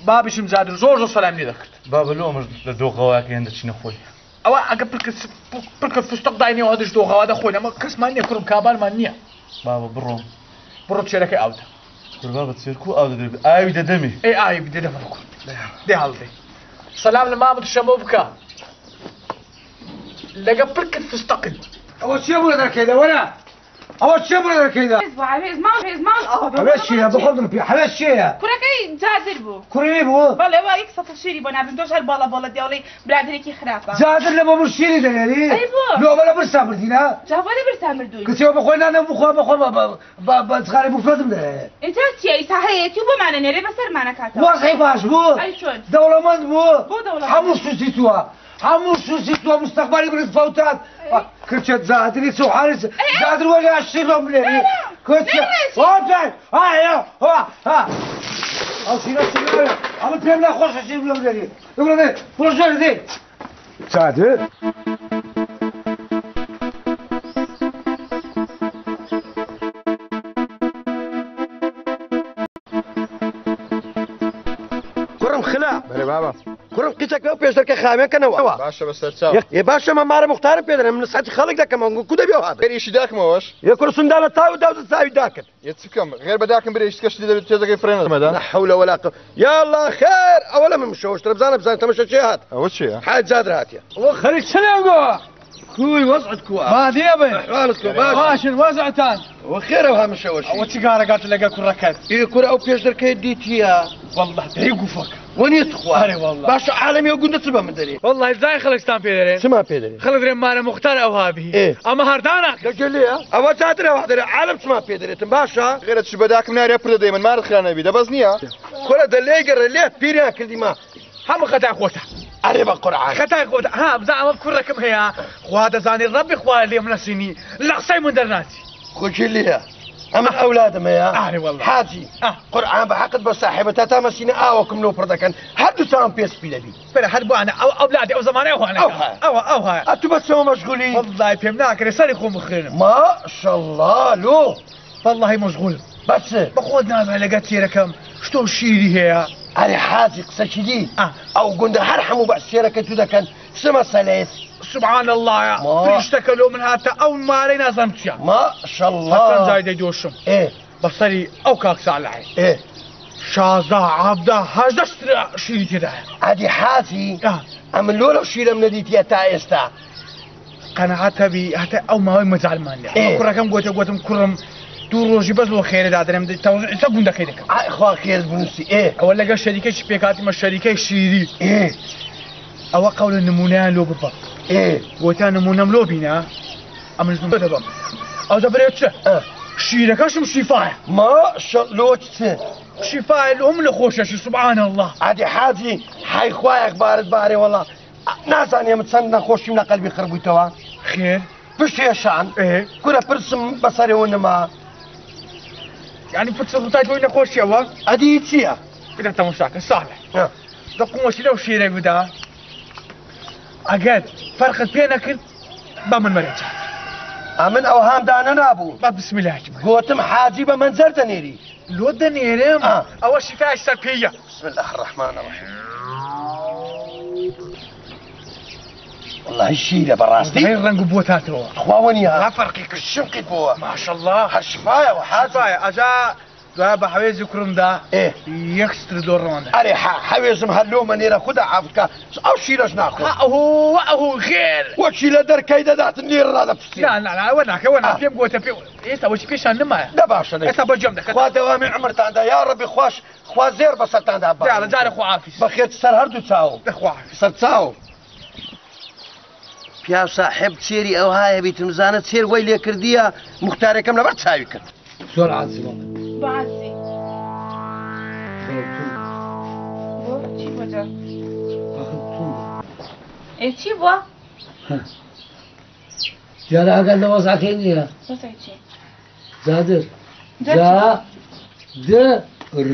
بابیشم جادر زۆر زۆر سەلام لێ دەکرد. بابە لۆ ئەمەش لە دۆخەوەکە هێندە چینە خۆی. ئەوە ئەگە پلکە فستق داینەوە هەدش دۆخەوە دەخۆین ئەمە کەسمان نییە کوڕم کابانمان نییە. بابە بڕۆم. بڕۆ چێرەکەی ئاودە. کور بابە چێرکو ئاو دەدەێ ئاوی دەدەمێ. ئەی ئاوی بدە دەمە کوڕ دێ هەڵدەی. سەلام لە مامت شەمۆ بکە لەگە پلکت فستقی. ئەوە چییە بۆ دەرکەیدە وەرە ئەوە چییە بۆ دەرکەیدە؟ حەوێز چییە بەخۆم دڵ پێ حەوێز چییە؟ کوڕەکەی جادر بوو. کوڕی بوو؟ بەڵێ وا یەک سەتڵ شیری بۆ ناردم تۆش هەر باڵە باڵە دیاڵی برادەرێکی خراپە. جادر لە بۆ من شیری دەنێری؟ ئەی بۆ؟ لۆ بە لە برسا مردینە؟ جا بۆ لە برسا مردووی؟ کچێ بە خۆی نانە بخوا بەخۆ بە جغارەی بوفێتم دەیە. ئینجا چییە ئیسا هەیەتی و بۆمانە نێرێ بەسەرمانە کاتەوە. وەزعی باش بوو؟ ئەی چۆن؟ دەوڵەمەند بوو؟ بۆ دەوڵەمەند؟ هەموو سوسی تووە. هەموو سوسی تووە مستەقبەلی منت فەوتات. کچێ جادری چ حالی جادر وەلی شیر لۆم بنێری. کچێ ها ئەو شیرە چ ئەمە پێم ناخۆشە شیر لۆم بنێری. بڕۆ بڕۆ ژێر دێ. جادر کوڕم خلا. بەرێ بابە. کوڕم قیچەکە و پێشدەرکە خاوێن کەنەوە. باشە بەسەر چاو. ئێ باشە مە مارە موختارم پێ دەرێ، من نسحەتی خەڵک دەکەم، ئەنگۆ کو دەبێ وها بێ؟ غێر ئیشی داکمەوەش؟ ئێ کوڕ سندالە تاو داو چاوی داکرد. ئێ چ بکەم؟ غێر بە داکم برێ ئیشتکە شتی دەبێت تێزەکەی فرێ نەدەمەدا. لا حول ولا قوة یا الله خێر ئەوە لە من مشەوەشترە بزانە بزانە تەمەشە چێ هات؟ ئەوە چییە؟ حاج جادر هاتیە. ئەوە خەریک چ لێنگۆ؟ کوی وەزعت کووە؟ مادیە بن. ئەحوالت کووە؟ باشن. باشن وەزعتان. ئەوە خێرە وها مشەوەشی. ئەوە چ گارەگات لەگەڵ کوڕەکەت؟ ئێ کورە ئەو پێش دەرکەی دیتیە؟ والله دەی گوفەکە. وەنیە تخوا؟ ئەرێ والله. باشە عالەمی ئەو گوندە چ بە من دەرێ؟ والله زای خەڵکتان پێ دەرێن. چمان پێ دەرێ؟ خەڵک دەرێن مارە موختار ئەوها بی. ئەمە هەردانە. دەگەلێ؟ ئەوە جادرە وا دەرێ عالەم چمان پێ دەرێتن باشە؟ غێرە چ بە داکم نارێ پر دەدەی من مارت خرا نەبی دەبەس نییە؟ کورە دە لێ گەڕێ لێ پیریان کردیمە. هەموو خەتای خۆتە. ئەرێ بە قورعان. خەتای خۆتە. ها بزا ئەمە کوڕەکەم هەیە خوا دەزانێ ڕەبی خوا لێم نەسینی لە قسەی من دەرناچی. خۆکی لێیە. ئەمن ئەولادم هەیە. ئارێ والله. حاجی قورعان بە حەقت بە ساحێبە تا تا مەسینە ئاوەکم لۆ پڕ دەکەن هەردوو چاوم پێ سپی دەبی. بەرە هەر بۆ ئەنا ئەو ئەولادی ئەو زەمانەی ئەو هانەکە. ئەوە ئەو هایە. ئەتوو بە چەوە مەشغولی؟ والله پێم ناکرێ سەری خۆم بخوێنم. ماشەڵڵا لۆ. والله مەشغولم. بەچ؟ بە خۆت نازانم لەگەر تێرەکەم شتۆ شیری هەیە. ئەرێ حاجی قسەکی دی ئەو گوندە هەر هەموو بەس شێرەکەی تو دەکەن چ مەسەلەیەت؟ سبحان الله فریشتەکە لۆ من هاتە ئەو مارەی نازانم چییە. ماشەڵڵا. هەرچەند جای دەیدۆشم. بەسەری ئەو کاک ساڵحێ. 16 17 18 شترە شیری تێدایە. ئەدی حاجی ئەمن لۆ لەو شیرەم نەدیتیە تا ئێستا. قەناعەت هەبی هەتا ئەو ماوەی مەجالمان لێ. کوڕەکەم گوتە گوتم کوڕم دوو ڕۆژی بەس لۆ خێرە دادەنێم تەوزیع ئێستا گوندەکەی دەکەم. ئای خوا خێرت بنووسی ئێ. ئەوە لەگەڵ شەریکەی پێکهاتیمە شەریکەی شیری. ئەوە قەولە نمونەیان لۆ ببە. گوتیان نمونەم لۆ بینە ئەمنش نمونە دەبەم. ئەو دەبرێت چ؟ شیرەکەشم شیفایە. ماشە لۆ چ؟ شیفایە لۆ من لە خۆشەشی سبحان الله. ئەدی حاجی حەی خوایەک بارت بارێ وەڵا نازانێ من چەند نەخۆشیم لە قەلبی خڕ بوویتەوە. خێر؟ پشت هێشان کورە پرسم بەسەرەوە نما. یعنی پرس ڕووتای تۆی نەخۆشیەوە؟ ئەدی چییە؟ بدە تەماشاکە ساڵح. دەقومەشی لەو شیرێک بدا ئەگەر فەرقت پێ نەکرد بە من مەرێ چاک. ئەمن ئەوهام دانە نابوو. بە بسم الله گوتم حاجی بە مەنجەر دەنێری. لۆ دەنێرم ئەوە شیفای سەرپێیە. بسم الله الرحمن الرحیم. والله شیرە بەڕاستی هەی ڕەنگ و بۆتاتەوە. خوا وەنیە ها فەرقی کرد. شمقیت بووە. ماشەڵڵا. هەر شفایەوە حاجی. شفایە ئەجا دوای بە حەوێزی کوڕمدا یەک ستر لۆ ڕەوانە. ئەرێ حەوێزم هەر لۆ مەنێرە خودا عافکە ئەو شیرەش ناخۆ. ئەهو ئەهو خێر. وەکی لە دەرکەی دەداتن لێرە ڕادەپشتی. نا نا نا ئەوە ناکە ئەوە نا پێم گوتە پێ ئێستا وەچی پێشان نمایە. دە باشە دەی. ئێستا بەجێم دەکەن. خوا دەوامی عومرتاندا یا ڕەبی خواش خوا زێر بەسەرتاندا با. جارە جارە خوا عافیز. بەخێر سەر هەردوو چاوم. خوا عافیز. سەر چاوم. پیاو ساحێب چێری ئەوهایە بیتم زانە چێر وەی لێ کردیە موختارەکەم لەبەر چاوی کرد. زۆر عاجزم. بۆ عاجزی؟ بۆ چی بۆ جا؟ ئێ چی بووە؟ دیارە ئاگات لە وەزعەکەی نییە. وەزعی چی؟ جادر. جا د ر.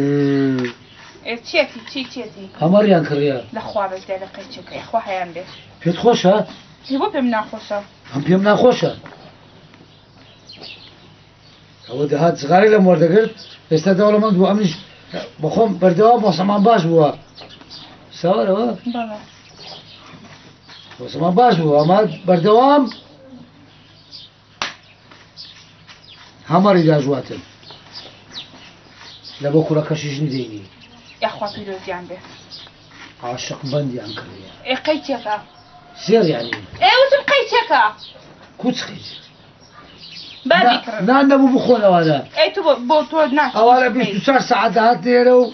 ئێ چیەتی چی چیەتی؟ هەمەڕیان کڕیە. لە خوا بەس دیارە قەیچەکە خوا هەیان بێ. پێت خۆشە؟ ئێ بۆ پێم ناخۆشە؟ هەم پێم ناخۆشە. ئەوە دەهات جغارەی لەم وەردەگرت ئێستا دەوڵەمەند بوو ئەمنیش بەخۆم بەردەوام وەسەمان باش بووە. ساوەرەوە؟ بەڵێ. وەسەمان باش بووە ئەمە بەردەوام هەمەڕی داژواتن لە بۆ کوڕەکەشی ژنی دەینی. یاخوا پیرۆزیان بێ. عاشق بەندیان کردیە. ئێ قەیچێکە؟ زێر یعنی. ئێ وتم قەیچێکە. کوچ قەیچێک؟ با بیکڕن. نان نەبوو بخۆنەوانە. ئەی تو بۆ تۆ ناچی. ئەوانە 24 سەعات دەهات لێرە و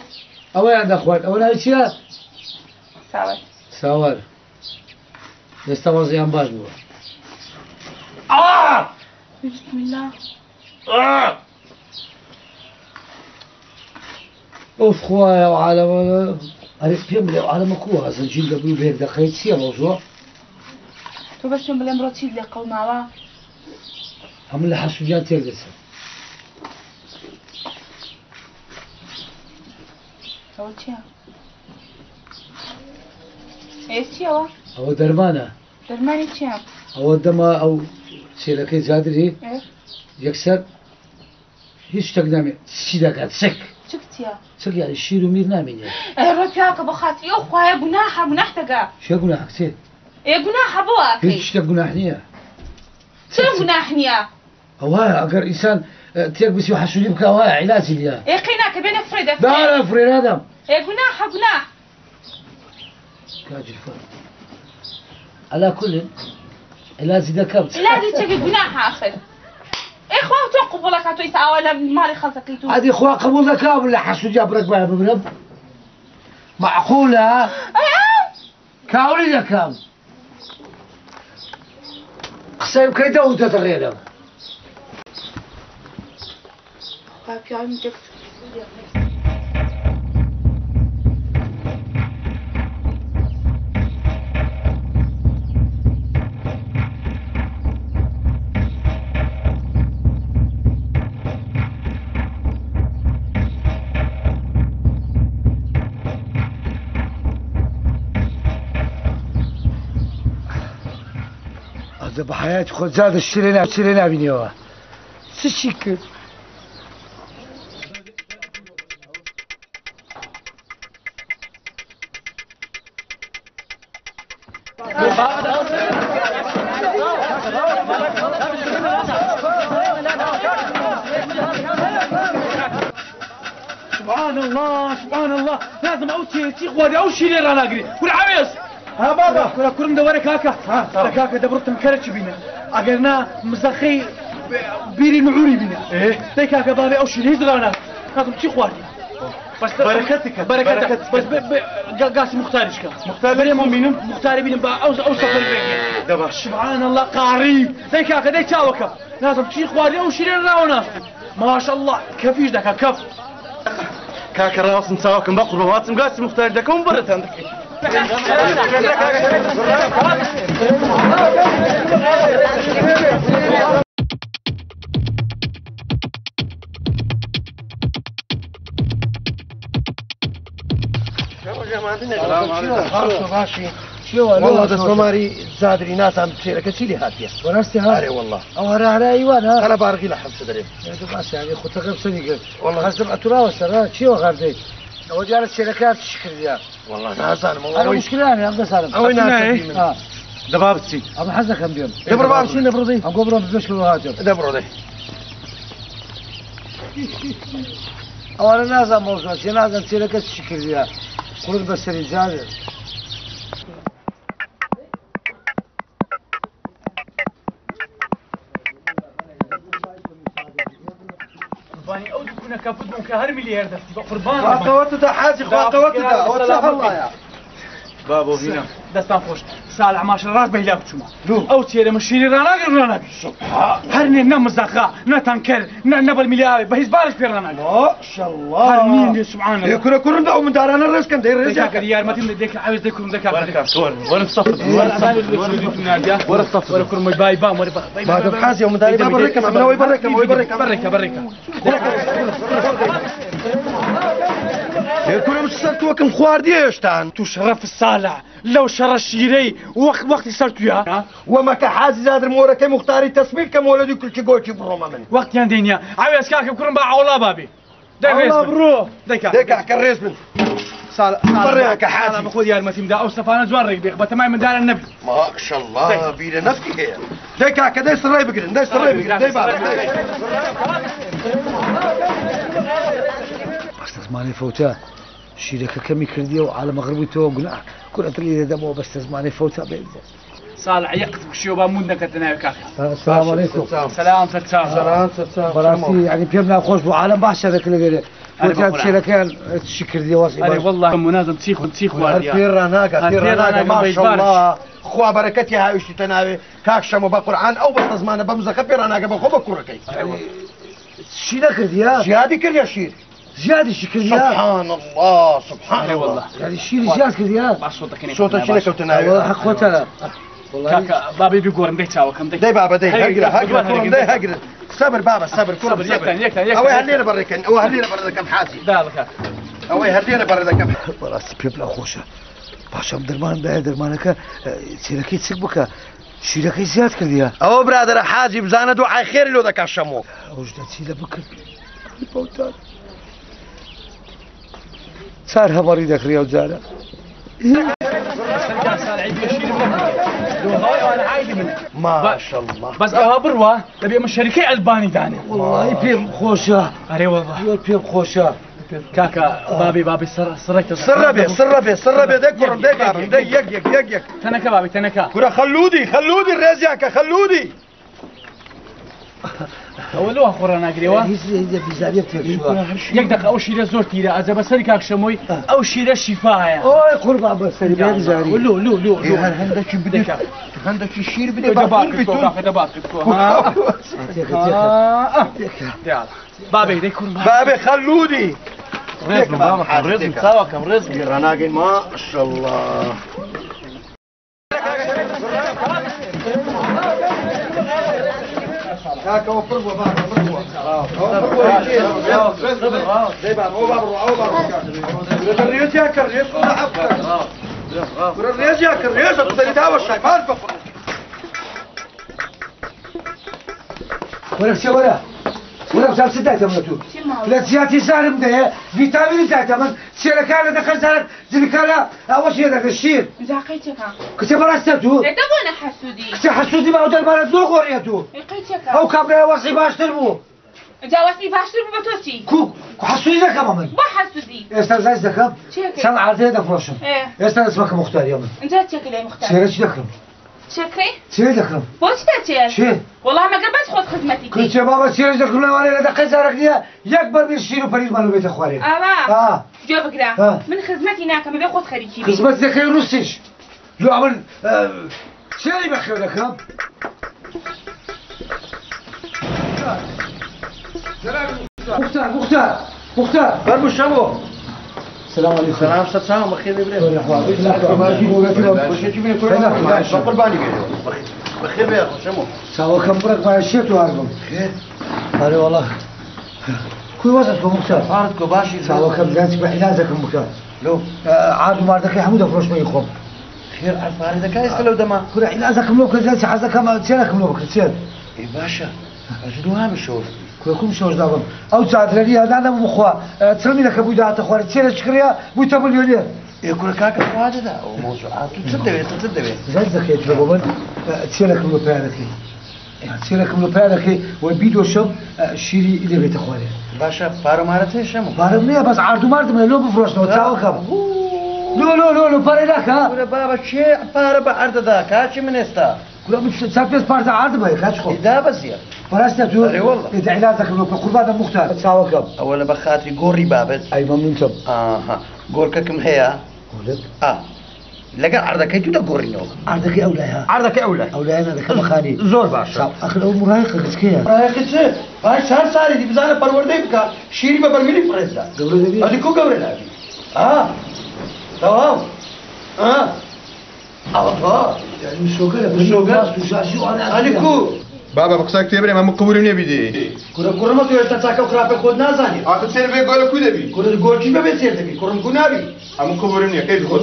ئەوەیان دەخوارد. ئەوە ناوی چییە؟ ساوەر. ساوەر. ئێستا وەزعیان باش بووە. بسم الله. ئۆف خوایە ئەو عالەمە ئەرێ پێم بڵێ ئەو عالەمە کووە زنجیر دەبوو بە یەک دەقەی چییە مەوزوع؟ تۆ بەس پێم بڵێ ئەمڕۆ چیت لێ قەوماوە؟ هەموو لە حەسوودیان تێک دەچن. ئەوە چییە؟ ئێ چییەوە؟ ئەوە دەرمانە. دەرمانی چییە؟ ئەوە دەما ئەو چێلەکەی جادری یەکسەر هیچ شتێک نامێ چی دەکات چک. چک چی؟ چییە؟ چ یعنی شیر و میر نامێنێ. ئەی ڕۆ پیاوکە بۆ خاتری ئەو خوایە گوناحە گوناح دەگا. چێ گوناح کچێ؟ ئێ گوناحە بۆ ئاکەی. هیچ شتێک گوناح نییە. چۆن گوناح نییە؟ ئەوایە ئەگەر ئینسان تێک بچی و حەسوودی بکا وایە عیلاجی نییە. ئێ قەیناکە بێنە فڕێ دە فڕێ. دارە فڕێ نادەم. ئێ گوناحە گوناح. کاجی فڕ. علا كل علاجی دەکەم. علاجی چەکە گوناحە ئاخر. ئێ خوا تۆ قبوڵەکە تۆ ئیستا ئاوا لە ماڵی خەڵکەکەی تو. ئەدی خوا قبوڵ دەکا من لە حەسوودیا بڕێک وایە بمرم؟ مەعقولە؟ ئەی ئەو. کاولی دەکەم. قسەی بکەی دەوت دەدڕێنم. خوا پیاوم تێک چوو. ئەزە بە حەیاتی خۆت زادە شتێ نا شتێ نابینیەوە چ چی کرد؟ سبحان الله سبحان الله لازم ئەو چی خواردی ئەو شیرێ ڕاناگری کورە عەوێز ها بابا کورە کورم دەوەرە کاکە لە کاکە دەبڕتم کەرە چ بینە ئەگەر نا مزەخەی بیری نعوری بینە دەی کاکە بابێ ئەو شیرە هیچ ڕانا کاکم چی خواردی بەس بەرەکەتکە بەرەکەت بەس گاسی مختاریش کە مختار بەرێ مۆم بینم مختاری بینم با ئەو ئەو سەفەر بێنێ دەباش سبحان الله قاڕی دەی کاکە دەی چاوەکە نازم چی خواردی ئەو شیرە ڕاوە ناست ماشاءالله کەفیش دەکا کەف کاکە ڕاستم چاوەکەم بە قوڕ واتم گاسی مختار دەکەم بەرەتان دەکەی والله دەست ماری زادری نازانم چێرەکە چی لێ هاتیە وەڕاستی ها ئەرێ والله ئەو هەرە هەرە ئیوان ها قەرە بارغی لە حەمسە دەرێ باشە یعنی خوتەکەم سەری کرد والله خەستم ئەتوراوە سەرا چیەوە غاردەی ئەوە دیارە چێرەکە چی کردیە والله نازانم ئەرە مشکلانێ ئەم دەزانم ئەوەی نازانم من. دەبا بچی ئەم حەز دەکەم بێم دەبڕۆ با بچین دەبڕۆ دەی ئەم گۆ بڕۆم پزیشکەوە هاتم دەبڕۆ دەی ئەوانە نازانم مەوزوع چیە نازانم چێرەکە چی کردیە قورس بەسەری جارێ قوربانی ئەو دوکونە کەپوت بووم کە هەر ملی هەر دەستی بە قوربان خوا قەوەتدا حاجی خوا قەوەتدا ئەوە چ هەڵایە بابۆ هینا دەستان خۆش ساڵح ماشە ڕاست بە هیلا بچوومە ئەو چێرە من شیری ڕاناگرم ڕاناگرم هەر نێ نە مزەخا نە تەنکەر نە نە بەرمیلی ئاوێ بە هیچ بارش پێ ڕاناگرم ماشەڵڵا هەر نین سبحان ئێ الله کورە کوڕم دا ئەو مندارانە ڕێز کەن دەی ڕێز کاکە یارمەتیم دەی کە عەوێز دەی کوڕم دەی کاکە وەرە سەفت وەرە سەفت وەرە کوڕم بای بام وەرە بای بادەم حازی ئەو منداری با بەڕێکەم ئەمنەوەی بەڕێکەم ئەوەی بەڕێکەم بەڕێکە بەڕێکە ئێ کورم سەر تۆکم خواردیە هێشتان تو شەرەف سالە لەو شەڕە شیرەی وەخت وەختی سەر تویا وەمەکە حازی زادرم وەرەکەی مختاری تەسمیل کەم وەلەدی کلکی گۆکی بڕۆمە من وەختیان دێنیە عەوێز کاکە کوڕم با عەوڵا بابێ دەی ڕێز عەوڵا بن. بڕۆ. دەی کاکە دەی کاکە ڕێز بن بڕێکە حاجی. بە خۆت یارمەتیم دا ئەو سەفانە جوان ڕێک بێ بەتەمای مندارە نەبی ماشەڵڵا بیرە نەفتی هەیە دەی کاکە دەی سڕێ بگرن دەی سڕێ بگرن دەی بابە بەستە زمانی فەوتە شیرەکە کەمی کردیە و عالەمە غربووی تۆ گوناح کورە دڵی دەدەمەوە بەستە زمانی فەوتە بێت ساڵح یەقت بکشیەوە با موند نەکەتە ناوی کاکە السلام علیکم سلام سەرچاو سلام سەرچاو بەڕاستی یعنی پێم ناخۆش بوو عالەم باشە دەکرد لەوێرێ وتیان چێرەکەیان چی کردیە وەزعی ئەرێ باش. والله منازم چی خۆ چی هەر خواردیە پێ ڕاناگە هەر پێ پێ ڕاناگە ڕاناگە، ماشەڵڵا خوا بەرەکەتی هاویشتی تەناوێ کاک شەمە بە قورعان ئەو بەستە زمانە بەم زەخە پێ ڕاناگە بە خۆ بە کوڕەکەی چی نەکردیە زیادی کردیە شیر زیادیشی کردیە سبحان الله سبحان الله یعنی شیری زیاد کردیە با سۆتەکەی سۆتەکی نەکەوتە ناوێ والله حەق خۆتانە کاکە بابی بگۆڕم دەی چاوەکەم دەی دەی بابە دەی هەگرە هەگرە کوڕم دەی هەگرە سەبر بابە سەبر کوڕم سەبر، سەبر یەکتان، یەکتان، یەکتان. ئەوەی هەر لێرە بەڕێکەن ئەوە هەر لێرە بەڕێ دەکەم حاجی دا بکە ئەوەی هەر لێرە بەڕێ دەکەم بەڕاستی پێم ناخۆشە باشم دەرمان دایە دەرمانەکە چێرەکەی چک بکە شیرەکەی زیاد کردیە ئەوە برادەرە حاجی بزانە دوعای خێری لۆ دەکا شەمۆ ئەوش دەچی لە بکرد فەوتان. چار هەمەڕی دەکڕی ئەو جارە. ماشەڵڵا بەس ئەوها بڕوا دەبێ ئەمە شەریکەی ئەلبانی دانێ. وەڵڵاهی پێم خۆشە. ئەرێ وەڵڵا. زۆر پێم خۆشە. کاکە بابی بابی سڕ سڕێکتە سڕە بێ سڕە بێ سڕە بێ دەی کوڕم دەی بابم دەی یەک یەک یەک یەک تەنەکە بابی تەنەکە. کورە خەلوودی خەلوودی ڕێزیان کە خەلوودی. ئەوە لۆ خۆڕا ناگرێەوە؟ هیچ بیزاریەک تێکچووە. یەک دقە ئەو شیرە زۆر تیرە ئەجە بەسەری کاک شەمۆی ئەو شیرە شیفایە. ئۆی قوربان بەسەری بێ بیزاری. لۆ لۆ لۆ لۆ هەر هەندێکی بدێ هەندێکی شیر بدێ دە باکت کۆ کاکە دە باکت کۆ. تێکە تێکە. بابێ دەی کوڕم بابێ خەلوودی. ڕێزم بابە ڕێزم چاوەکەم ڕێزم. ڕاناگەین ماشەڵڵا. کاکەوە پڕ بووە بابە پڕ بووە. ئەوە پڕ بووە دەی بابە ئەوە با بڕۆ ئەوە با بڕۆ کاکە. ڕێزیان کە ڕێز خۆ لە حەق بکە. کورە ڕێزیان کە ڕێزە قسەری داوە شای مار بە خۆ. وەرە کچێ وەرە. وەرە بچم چ دایتە من تو؟ لە جیاتی زارم دەیە ڤیتامینی دایتە من چێرەکانە دەخەر زارت جلکانە ئەوە شێ دەکە شیر. جاقەی چەکە. کچێ بەڕاستە تو؟ دە بۆ نەحەسوودی. کچێ حەسوودی بە ئەو دەرمانە زۆر گۆڕیە تو. قەی چەکە. ئەو کابرای وەزعی باشتر بوو. جا وەزعی باشتر بوو بە تۆ چی؟ کو حەسوودی دەکەم من. بۆ حەسوودی؟ ئێستا زایز دەکەم. چێکەی؟ چەند عاردەیە دەفرۆشم. ئێستا دەچمەکە مختاریە من. جا چێکە لای مختار؟ چێرە چی دەکڕم؟ چێکەی؟ چێ دەکڕم؟ بۆ چی تا چێر؟ چێ؟ وەڵام مەگەر بەس خۆت خزمەتی کەی. کچێ بابا چێرش دەکڕم لەوانەیە لە دەقەی جارێک نییە یەک بەرمیل شیر و پەنیرمان بێتە خوارێ. ئاوا؟ ئا. گوێ بگرە. ئا. من خزمەتی ناکەم بێ خۆت خەریکی بی. خزمەت دەکەی ڕووسیش. لۆ ئەمن چێری بەخێو دەکەم؟ مختار مختار مختار. فەرموو شەمۆ. سلام علیکم. سلام سەرچاوم بەخێر بێ برێ. قوربانی بێ. بەخێر بێ شەمۆ. چاوەکەم بڕێک مایە شێت و هاربم. ئەرێ وەڵا. کوی وەزت کۆ مختار؟ عارد کۆ باشی. چاوەکەم زانچ بە عیلاجەکەم بکە. لۆ. عارد و ماردەکەی هەموو دەفرۆشمەی خۆم. خێر عەرفارە دەکا ئێستا لەو دەما. کورە عیلاجەکەم لۆ بکە زانچ حەزەکەم چێرەکەم لۆ بکە چێر. ئێ باشە. ئەش دوو شەوە. کوێکم شەوش دابم. ئەو چادرەری هەدانە بخوا. چڵمینەکە بووی داهاتە خوارێ چێرە چکڕیا بوویتە ملیۆنێر. ئێ کورە کاکە خوا دەدا ئەو مەوزوعات تو چ دەوێت چ دەوێت؟ زانچ دەکەیت لە بۆ من چێرەکم لۆ پیا دەکەی. چێرەکم لۆ پیا دەکەی و بیدۆشم شیری لێ بێتە خوارێ. باشە پارە مارەت هەیە شەمۆ؟ پارەم نییە بەس عارد و ماردم هەیە لۆ بفرۆشنەوە چاوەکەم. لۆ لۆ لۆ لۆ پارەی ناکا؟ کورە بابە کێ پارە بە عەردە دا کاکی من ئێستا؟ کورە من چار پێنج پارچە عەردم هەیە کاکی خۆم. دا بەزیە. بەڕاستە تو؟ ئەرێ وەڵڵا. ئێ عیلاجەکەم لۆ بکە قوربانم مختار چاوەکەم. ئەوە لە بە خاتری گۆڕی بابت. ئەی مەمنونتم. ئاها گۆرکەکم هەیە؟ گۆرک؟ ئا لەگەڵ عەردەکەی تو دەگۆڕینەوە. عەردەکەی ئەو لایە. عەردەکەی ئەو لای. ئەو لایە نادەکەمە خانی. زۆر باشە. ئەخر ئەو مڕایقە گچکەیە. مڕایقی چ؟ پاش چهار ساڵی دی بزانە پەروەردەی بکە شیری بە بەرمیلی فڕێزدا. گەورە دەبی؟ ئەدی کو گەورە نابی؟ ئا تەواو. ئا ئەوە تەواو. یعنی مسۆگەرە مسۆگەر؟ باس و ژاژی و ئەوانە ئەدی کو؟ بابە بە قسە کتێب برێم هەموو قبورم نییە بیدێ. کورە کوڕمە تۆ ئێستا چاکە و خراپە خۆت نازانی. ئاخر چێر بێ گۆرە کو دەبی؟ کورە گۆرکیش بەبێ چێر دەبی کوڕم کو نابی. هەموو قبورم نییە کەی خۆت.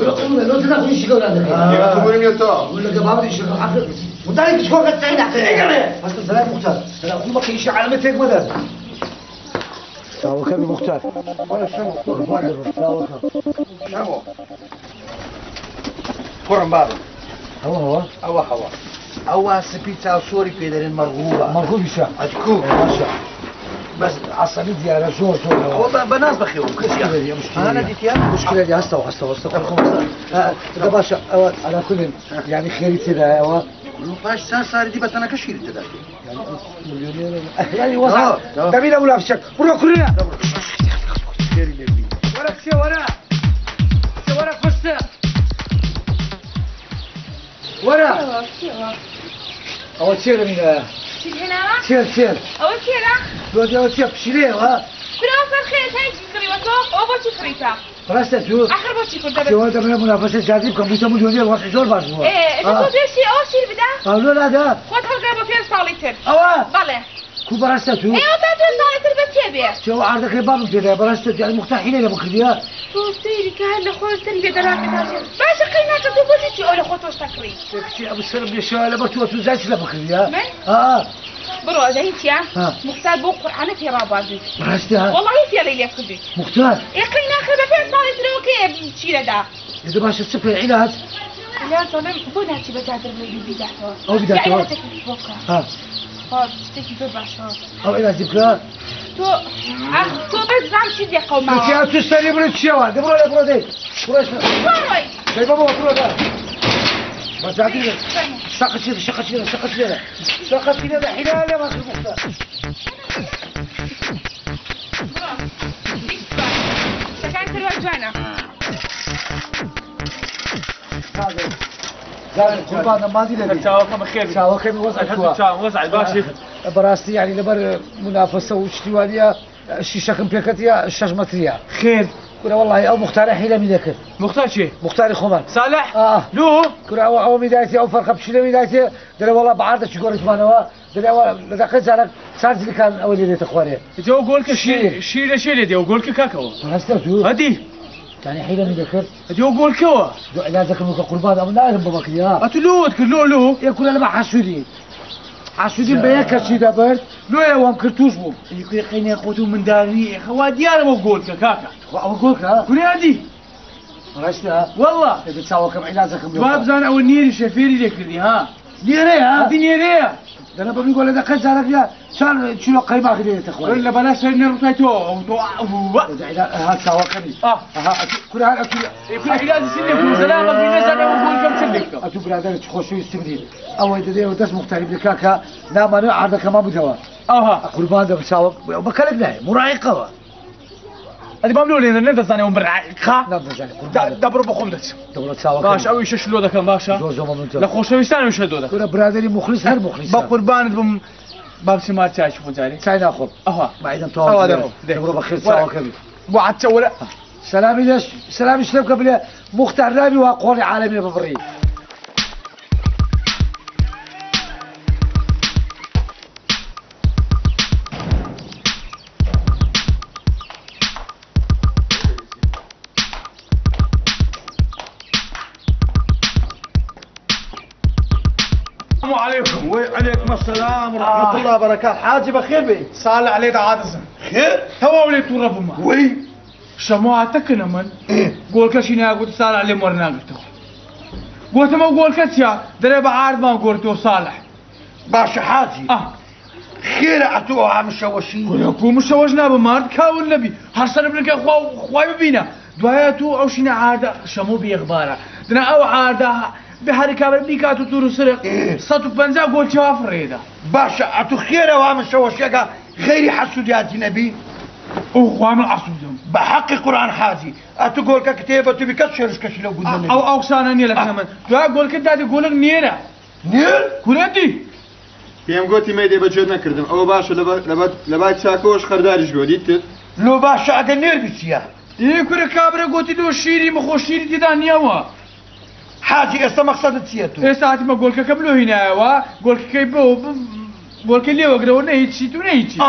لۆ تەناخۆ ئیشی گەورە دەکەی. ئێمە قبورم نییە تەواو. لەگە بابەت ئیشی ئاخر مدارێک بچکۆکە چای ناکەی. ئەگەڕێ. هەستە سەلام مختار. سەلام خۆ بەقی ئیشی عالەمە تێک مەدەن. چاوەکەمی مختار. وەرە شەمۆ. قوربان دەبم چاوەکەم. شەمۆ. کوڕم بابم. ئەوە هەوە؟ ئەوە هەوە. ئەوە سپی چاوسۆری پێ دەرێن مەرغوبە. مەرغوبیشە. ئەدکو. باشە. بەس عەسەبی دیارە زۆر زۆر. ئەوە بە ناز بەخێوم مشکلە دی، مشکلە دی. دیتیان؟ مشکلە دی هەستەوە هەستەوە هەستەوە خۆم هەستە. دە باشە ئەوە عەلا کولن یعنی خێری تێدایە ئەوە. پاش چهار ساڵی دی بە تەنەکە شیری تێدا. یعنی وەزع دەبی لە ولا بچێت. بڕۆ کوڕینە. وەرە کچێ وەرە. کچێ وەرە پشتە. وەرە. ئەوە چێرە مینایە؟ چی هێناوە؟ چێر چێر. ئەوە چێرە؟ لۆ ئەوە چێ پشیلەیەوە؟ کورە ئەو فەرخەیە تا هیچی کڕیوە تۆ؟ ئەوە بۆچی کڕیتە؟ ڕاستە تو؟ ئاخر بۆچی کوردە بە؟ چێوە دەمەوێت منافەسە جادی بکەم بوویتە ملیۆنێر وەزعی زۆر باش بووە. ئێ ئێستا تۆ پێشی ئەوە شیر بدە؟ ئەو لۆ نادا؟ خۆت هەڵگرە بۆ 5 ساڵی تر. ئەوە؟ بەڵێ. کو بەڕاستە تو؟ ئێ ئەوە تا 5 ساڵی تر بە چێ بێ؟ چێوە عەردەکەی بابم تێدایە بەڕاستە تو یعنی مختاحینەی لە بکردیە؟ تۆ سەیری کە هەر لە خۆ سەری بێ دەلاکە تاشێ. باشە قەی ناکە تۆ بۆچی چی ئەو لە خۆ تۆش تەکڕی؟ کچێ ئەم سەرم لێشەوە لەبەر تۆ تو زای چ لە بکردیە؟ من؟ ئا بڕۆ ئەزانی چییە؟ ها. مختار بۆ قورعانە پێ ڕابواردوویت. بەڕاستە؟ وەڵڵاهی فێڵی لێ کردوویت. مختار؟ ئێ قەی ناخە بە 5 ساڵی ترەوە شیرەدا. دە باشە چ بکەین عیلاج؟ عیلاج دەڵێم بۆ ناچی بە جادر بڵێی بیداتەوە. ئەو بیداتەوە؟ یا عیلاجێکی بۆ بکە. ها. خوا شتێکی زۆر باشە. ئەو عیلاجی بکە؟ تۆ ئاخ تۆ بەس بزانم چیت لێ قەوماوە. تۆ تو سەری بڕی چیەوە؟ دە بڕۆ لێ بڕۆ دەی. بڕۆ بۆ ڕۆی؟ دەی بابا بڕۆ دە. بە جادر شەقە چیرە شەقە چیرە شەقە چیرە شەقە چیرە دە حیلە لێ ماکر بوختە. بڕۆ. شتەکان تر وا جوانە. قوربانە مادی دەبی چاوەکەم خێر چاوەکەمی وەزع کووە وەزع باشی بەڕاستی یعنی لەبەر منافەسە و شتیوانیە شیشەکەم پێکەتیە 6 مەتریە خێر کورە وەڵی ئەو مختارە حیلەمی دەکرد مختار چێ مختاری خۆمان صالح لۆ کورە ئەوە ئەوە میدایەتی ئەو فەرقە پشیلەمی دایتێ دەرێ وەڵا بە عاردە چی گۆڕیتمانەوە دەرێ ئەوە لە دەقەی جارێک چار جلیکان ئەوە لێ دێتە خوارێ ئەو گۆلکە شیر لە شێ لێ دێ ئەو گۆلکە کاکەوە ڕاستە تو هەدی یعنی حیلەمی دەکرد ئەدی ئەو گۆلکەوە دو علاجەکەم وکە قوربان ئەمە نایرم بە بەکری ها ئەتو لۆت کرد لۆ لۆ ئێ کورە لەمە حەسوودی حەسوودیم بە یەک کەسی دەبرد لۆیە وام کرد تووش بووم کوێ قەینێ خۆت و منداڵی خوا دیارە بۆ گۆلکە کاکە خوا ئەوە گۆلکە کورە هەدی ڕاستە والله ئێ چاوەکەم علاجەکەم وا بزانە ئەوە نێری شەفێری لێ کردی ها نێرەیە هەدی نێرەیە دەنا بەمی گۆلە دەقەی جارێک لە چار چیلۆ قەیماخی لێ دێتە خوارێ لە بەلا سەر نێڕوتای تۆ ها چاوەکەمی کورە هەر ئەتو کورە علاجی چی لێ بکەم سەلامە بی نەزانم ئەو گۆلکەم چ لێ بکەم ئەتو برادەرت خۆشەویستی بنی ئەوەی دەدەی ئەو دەست مختاری بکا کە نامانەوە عاردەکەمان بدەوە ئەوها قوربان دەبم چاوە بە کەلک نایە مڕایقەوە ئەدی بام لۆ لێ نەدەزانێ ئەو مڕایقە نەدەزانێ دەبڕۆ بە خۆم دەچم دەبڕۆ چاوەکەم باش ئەو ئیشە شلۆ دەکەم باشە زۆر زۆر مەمنونتم لە خۆشەویستان ئەو ئیشە دۆ دەکەم کورە برادەری مخلیس هەر مخلیسە بە قوربانت بم با بچم مار چایکی خۆ جارێ چای ناخۆم ئەوها ماعیدم تەواو دەبڕۆ بەخێر چاوەکەمی بۆ عەچە وەرە سەلامی لێش سەلامی شلێ بکە بلێ مختار نابی وا قۆڵی عالەمی ببڕی. السلام عليكم وعليكم السلام ورحمة الله وبركاته حاجي بخير بي صالح عليك عادزم خير توا ولي تورب ما وي شەماتەکنە من گۆڵکەشی ناگوت ساڵح لێم وەرناگرتەوە گوتم ئەو گۆڵکە چییە دەرێ بە عاردمان گۆرتەوە ساڵح باشە حاجی خێرە ئەتۆ ئەوها مشەوەشی کورەکو مشەوەش نابم مارد کاون نەبی هەر سەر بنکە خوا خوای ببینە دوایە تو ئەو شینە عاردە شەمۆ بێخبارە دنا ئەو عاردە بە هەر کابرا بیکات و تور و سرق 150 گۆل چوا فڕێدا باشە ئەتو خێرە وا مشەوەشیەکە غەیری حەسوودیاتی نەبی ئەو خوا من عەسوودم بە حەقی قورئان حاجی ئەتو گۆلکە کتێبە تو بی کەس شێرشکەشی لەو گوندە نەبی ئەو ئەو قسانە نییە لە من دوای گۆلکە دادی گۆلک نێرە نێر کورەتی پێم گوتی مەیدێ بەجێت نەکردم ئەوە باشە لەبای چاکەوەش خەرداریش بووە دیتت لۆ باشە ئەگەر نێر بی چییە ئێ کورە کابرا گوتی لۆ شیری مخۆ شیری تێدا نییەوە حاجی ئێستا مەقسەدت چییە تو ئێستا هاتیمە گۆلکەکەم لۆ هینایەوە گۆلکەکەی بۆ گۆلکە لێوەگرەوە نە هیچی تو نە هیچی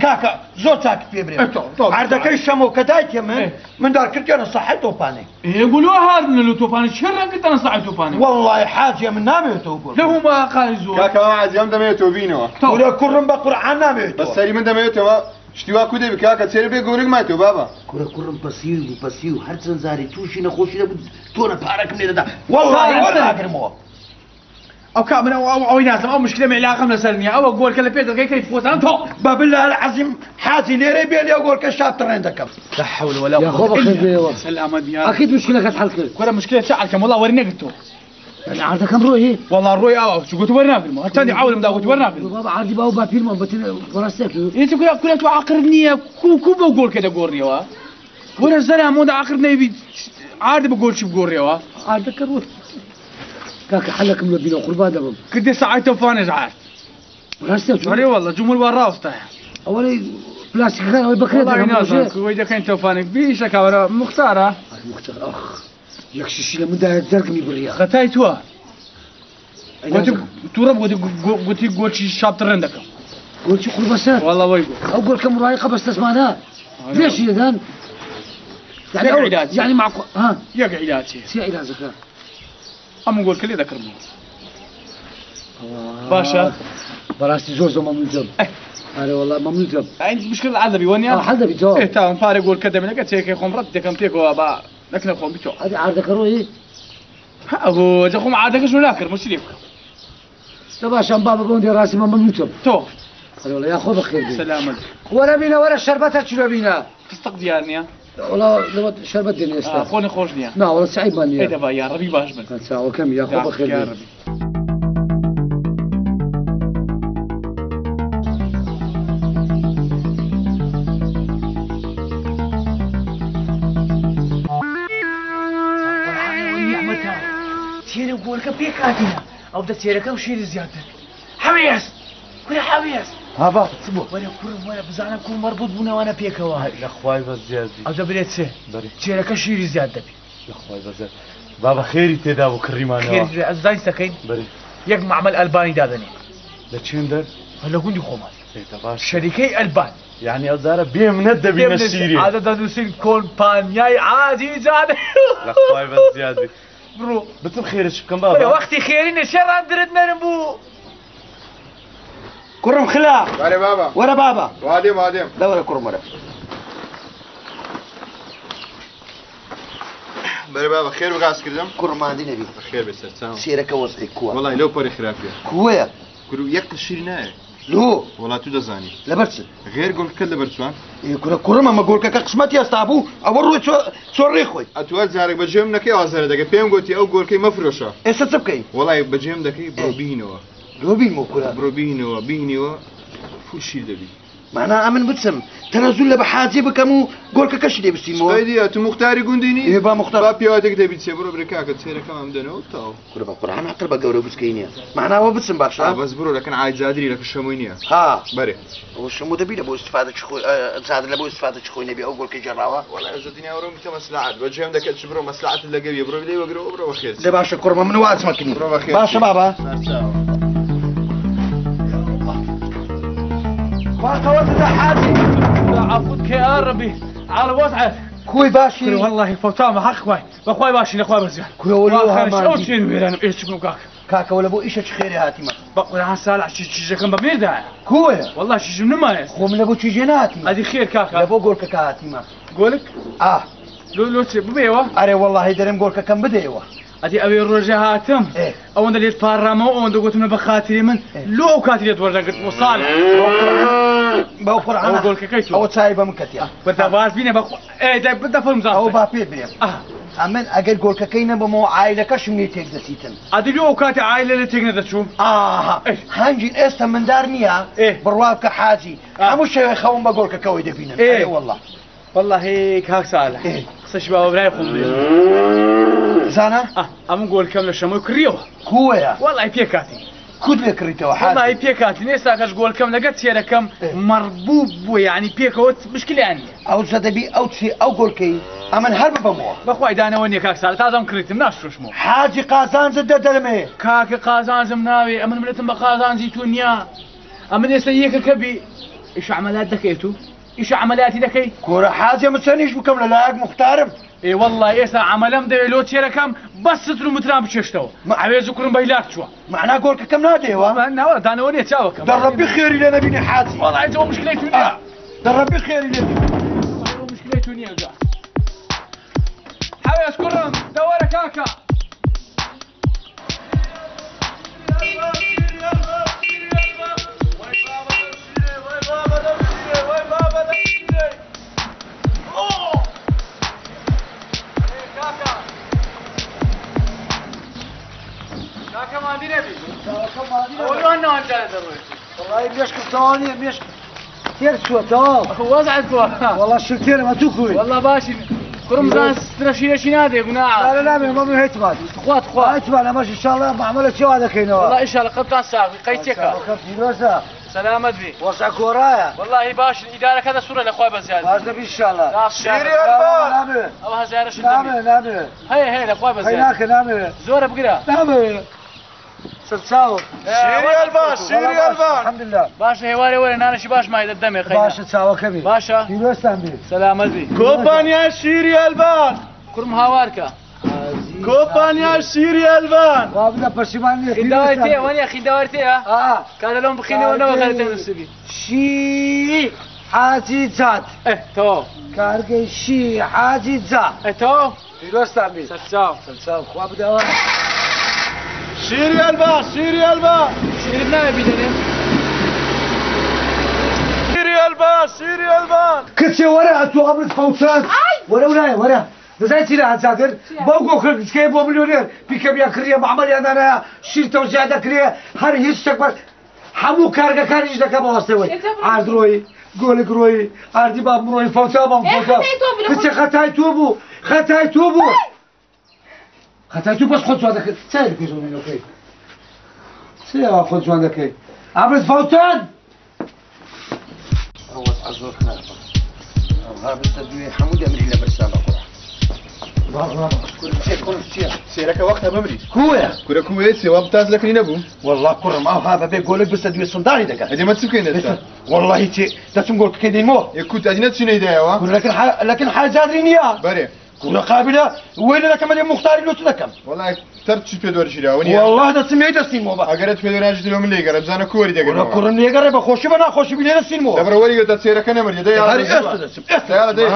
کاکە زۆر چاکت پێ برێ عەردەکەی شەمۆ کە دایکێ من مندار کردیانە سەحەی تۆپانێ ئێ گولۆ هاردنە لۆ تۆپانێ چێ ڕەنگتانە سەحەی تۆپانێ وەڵڵای حاجێ من نامەوێتەوە گۆل لەهوما قاری زۆر کاکە حاجی ئەم دەمەوێتەوە بینەوە کورە کوڕم بە قورعان نامەوێتەوە بە سەری من دەمەوێتەوە شتی وا کو دەبی کاکە چێرە بێ گۆرگ مایتەوە بابا کورە کوڕم پەسیو بوو پەسیو هەر چەند جارێ تووشی نەخۆشی نەبوو تۆنە پارەکم لێ دەدا وەڵڵای وەرناگرمەوە ئەو کا من ئەو ئەوەی نازم ئەو مشکلە علاقەم لەسەر نییە ئەوە گۆلکە لە پێ دەرگای کەی فۆتان تۆ بە بالله العظیم حاجی لێرەی بێ لێ گۆلکە شاب تڕێن دەکەم لا حول ولا يا خۆ بەخێر بێەوە سلامت يا ئەکید مشکلەکەت حل کرد کورە مشکلە چ عەلکەم وەڵا وەری نەگرتەوە يعني عاردەکەم ڕۆیی وەڵا ڕۆی ئاوا چ گوت وەرناگرمەوە هەرچەندی عەولم دا گوت وەرناگرم بابا عاردی باو باپیرمان بەتن وەڕاستێک ئێ کورە کورە تۆ عەقڵ نییە کو کو بەو گۆلکە دەگۆڕیەوە وەرە زەرا مۆندە عەقڵ نەیبی عارد بە گۆلچی بگۆڕیەوە عاردەکە ڕۆی کاکە حەلەکم لە بینەوە قوربان دەبم کردێ سەعای تۆفانێش عارد ڕاستە ئەرێ والله جمهور وا ڕاستایە ئەوەی پلاستیکەکان ئەوەی بەکرێت وەی دەکەین تۆفانێک بیشە کاوەرە مختارە مختار ئەخ یەک شیشی لە مندایە دەرگمی بڕیە خەتای تووە تووڕە گوتی گوتی گۆچی شاپتڕێن دەکەم گۆچی قوربەسەر والله وەی بوو ئەو گۆلکە مڕایقە بەستەزمانە لێشی دەدان يعني معقول ها یەک عیلاجی چی عیلاجەکە ئەم گۆلکە لێ دەکردمەوە باشە بەڕاستی زۆر زۆر مەمنون ئەرێ وەڵا مەمنون عندي مشكلة عذبي ونيا حل دەبی جواب إيه تمام فارق گۆلکە دەمێنەکە چێکەی خۆم ڕەت دەکەم پێکەوە با. لەکنە خۆم بچۆ. ئەدی عاردەکە ڕۆیی؟ ئەوە جە خۆم عادەکەش ناکردم چی لێ بکەم؟ دە باشە بابە بۆندی ڕاستی من بموتم. تۆ. ئەرێ یا خۆ بەخێر بێی. سەلامەت. وەرە بینە وەرە شەربەتە چورە بینە. فستق دیار نییە؟ وەڵا لەوە شەربەت دێنێ ئێستا. خۆ نەخۆش نییە. نا وەڵا سعیبمان نییە. ئەی دەبا یا ڕەبی باش بن. چاوەکەم یا خۆ بەخێر بێی. چێرە گۆلکە پێکاتینە ئەو دە چێرەکەم شیری زیاتر حەوێز کورە حەوێز ها بابە چ بووە؟ وەرە کوڕم وەرە بزانە کوڕ مەربوط بوونەوانە پێکەوە لە خوای بەس زیاد بی ئەو دەبرێت چێ بەرێ چێرەکە شیری زیاد دەبی لە خوای بەس زیاد بابە خێری تێدا بوو کڕیمانەوە خێری ئەز زانی سەکەین بەرێ یەک معمل ئەلبانی دادەنێ لە چێن دەر لە گوندی خۆمان باش شەریکەی ئەلبان یعنی ئەو جارە بێ منەت دەبینە شیری عادە دەنووسین کۆمپانیای عادی جان لە خوای بەس زیاد بی بڕۆ بچم خێرش بکەم بابا وەختی خێری نەشێ ڕاندرت نەرم بوو کوڕم خلا بەرێ بابا وەرە بابا وادێم وادێم لە وەرە کوڕم وەرە بەرێ بابا خێر بغاز کردم کوڕم ماندی نەبی خێر بێ سەرچاو سێرەکە وەزعی کووە وەڵای لەو پەری خراپیە کووەیە کورو یەک شیر نایە لۆ وەڵا تو دەزانی لەبەر چ غێر گۆڵکە لەبەر چوان کورە کوڕم ئەمە گۆڵکەکە قسمەتی هەستا بوو ئەوە ڕووی چۆن ڕێ خۆی ئەتوە جارێک بەجێم نەکەی ئازارە دەکەی پێم گوتی ئەو گۆلکەی مەفرۆشە ئێستا چ بکەین وەڵای بەجێم دەکەی بڕۆ بینەوە لۆ بینمەوە کورە بڕۆ بینەوە بینیوە فول شیر دەبی مانا ئەمن بچم تەنەزول لە بە حاجی بکەم و گۆلکەکەشی لێ بسینمەوە سپەیدیە تو موختاری گوندی نی ئێ با موختار با پیاوەتێک دەبی چێ بڕۆ برێ کاکە چێرەکەمان بدەنەوە تەواو کورە بە قورئان عەقڵ بە گەورە گوچکەی نییە معناوە بچم باشە بەس بڕۆ لەکن عای جادری لەکە شەمۆی نییە ها بەرێ ئەوە شەمۆ دەبی لە بۆ ئیستفادە چ خۆی جادر لە بۆ ئیستفادە چ خۆی نەبی ئەو گۆلکەی گێڕاوە وەڵا ئێستا دنیا وەرە بکە مەسلەعەت بەجێم دەکەت چ بڕۆ مەسلەعەتت لەگەویە بڕۆ لێی وەگرەوە بڕۆ بەخێر دە باشە کوڕمە من وازمەکنی بڕۆ بەخێر باشە بابا عفوك يا ربي على وضعك کوی باشی والله فوتامە حەق خوای بەخوای باشی لەخوای بەزیان کورە وەلو ئەو چێن وێرانم ئێ چ بکەم کاک کاکە وەلە بۆ ئیشە چ خێری هاتیمە بە قورئان ساڵح چیژەکەم بە مێردایە کویە والله چیژم نمایە خۆم لە بۆ چیژێ نهاتیمە ئەدی خێر کاکە لە بۆ گۆلکەکە هاتیمە گۆلک ئا لۆ لۆ چێ ببێەوە ئەرێ وەڵڵاهی دەرێم گۆلکەکەم بدەیەوە ئەدی ئەوێ ڕۆژێ هاتم ئەوەندە لێت پاڕامەوە ئەوەندە گوتم بە خاتری من لۆ ئەو کاتی لێت وەردەگرتم و ساڵح بەو قورئانە ئەوە گۆلکەکەی تۆ ئەوە چای بە من کەتیە بەتا باز بینە بە ئێ دەفەرم زاڵ ئەوە با پێ برێم ئەمن ئەگەر گۆلکەکەی نەبەمەوە عایلەکەشم لێ تێک دەچیتن ئەدی لۆ ئەو کاتی عایلە لێ تێک نەدەچوو ئاها هەنگین ئێستا مندار نییە بڕوا بکە حاجی هەموو شەوێ خەوم بە گۆلکەکەوەی دەبینن ئێ والله والله کاک ساڵح قسەش باوە برای خۆم بێ زانا ئەمن گۆلکەم لە شەمۆی کڕیەوە کوەیە وەڵای پێکاتی کوت لێ کڕیتەوە حاجی وەڵای پێکاتی ئێستا کەش گۆلکەم لەگەر چێرەکەم مەڕبوو بووە یعنی پێکەوە مشکلیان نییە ئەو زەدەبی ئەو چی ئەو گۆلکەی ئەمن هەر ببەمەوە بەخوای دانەوە نییە کاک ساڵح تازەم کڕیتم ناشرۆشمەوە حاجی قازانجت دەدەمێ کاکە قازانجم ناوێ ئەمن ملتم بە قازانجی تو نییە ئەمن ئێستا یەکەکە بی ئیش عملات دەکەیت و ئیش عملیاتی دەکەی؟ کورە حاجی من چەند ئیش بکەم لە لایەک موختارم. ئێ وەڵڵا ئێستا عەمەلەم دەوێ لۆ چێرەکەم بەس ستر و متران بچێشتەوە عەوێز و کوڕم بە هیلاک چووە. مەعنا گۆلکەکەم نادەیەوە؟ ناوە دانەوە نییە چاوەکەم. دە ڕەبی خێری لێ نەبینی حاجی. وەڵا ئیتر ئەو مشکلەی تو نییە. دە ڕەبی خێری لێ بینی. ئەو مشکلەی تو نییە جا. حەوێز کوڕم دەوەرە کاکە. والله مێشکم تەواو نییە مێشک تێر چووە تەواو وەزعت کووە وەڵا شلتێرم ئەتوو کوی والله باشی کوڕم زان سترەشیرەشی نادێ گوناحە لا لا مامە هیچمان تخوا تخوا هیچمان ئەمەش ئینشاڵڵا معاملە چێوا دەکەینەوە والله ئینشاڵڵا قەتان ساغ بی قەیتێکە پیرۆزە سەلامەت بی وەزع گۆڕایە والله باش ئیدارەکە دەسوورە لە خوای بەزیاد باش دەبی ئینشاڵڵا شیری ئەو هەزارەش نامێ نامێ هەیە هەیە لە خوای بەزیاد ناکە نامێ زۆرە بگرە نامێ سەرچاو شیری ئەلبان شیری ئەلبان الحمدلله باشە هێوارێ وەرە نانەشی باش مای دەدەمێ خەینا باشە چاوەکەمی باشە پیرۆزتان بێ سەلامەت بی کۆمپانیا شیری ئەلبان کوڕم هاوارکە کۆمپانیا شیری ئەلبان وابدە پەشیمان نییە خینداوار تێ وەنیە خینداوار تێیە کاتە لەم بخینەوە نەوە غەرەتە نووسبی شیری. حاجی جاد. ئێ تەواو. کارگەی شیری حاجی جا. ئێ تەواو. پیرۆزتان بی. سەرچاو. سەرچاو خوا بدەوە. شیری ئەلبا، شیری ئەلبا. شیرت ناوێ بیدەنێ؟ شیری ئەلبا، شیری ئەلبا. کچێ وەرە ئەتوو ئەمرت فەوتان. وەرە ولایە وەرە. دەزانی چی لە هات چاکرد؟ بەو گۆکرە گچکەیە بۆ ملیۆنێر پیکەبیان کڕیە مەعمەلیان دانایە شیر تەوزیع دەکرێ هەر هیچ شتێک بەس هەموو کارگەکانیش دەکا بە واسطەی ئارد ڕۆیی گۆلک ڕۆیی ئاردی بابم ڕۆیی فەوتا بابم فەوتا کچێ خەتای تۆ بوو خەتای تۆ بوو خەتای تۆ بەس خۆت جوان دەکرد چای لە پێش چێ خۆت جوان دەکەی ئەمرت فەوتان ئەو وەزعە زۆر خراپە ئەوها بستە دوێ هەموو دەمری لە برسا بە قوڕ سێرەکە وەختە بمری کوێ کورە کوێ سێوا بتاز لەکری نەبوو والله کوڕم ئەوها بەبێ گۆلک بستە دوێ سندانی دەکات ئەدی مە چ بکەین ئێستا والله چی دەچم گۆڵکەکەی دێنمەوە ئێ کوت ئەدی نەچی نەیدایەوە کورە لەکن لەکن حاجادری نییە بەرێ کورە قابلە وەیلە دەکەم ئەدی موختاری لۆ چ دەکەم وەڵا تەر چی پێ دۆرگیراوە نییە والله دەچم لێی دەستینمەوە بە ئەگەرت پێ دۆناژیتەوە من لێگەڕێ بزانە کو وەری دەگرمەوە کوڕم لێگەڕێ بە خۆشی بە ناخۆشی بی لێ دەستینمەوە دەبڕە وەری گرتە چێرەکە نەمردی دەی هەر ئێستا دەچم ئێستا دەی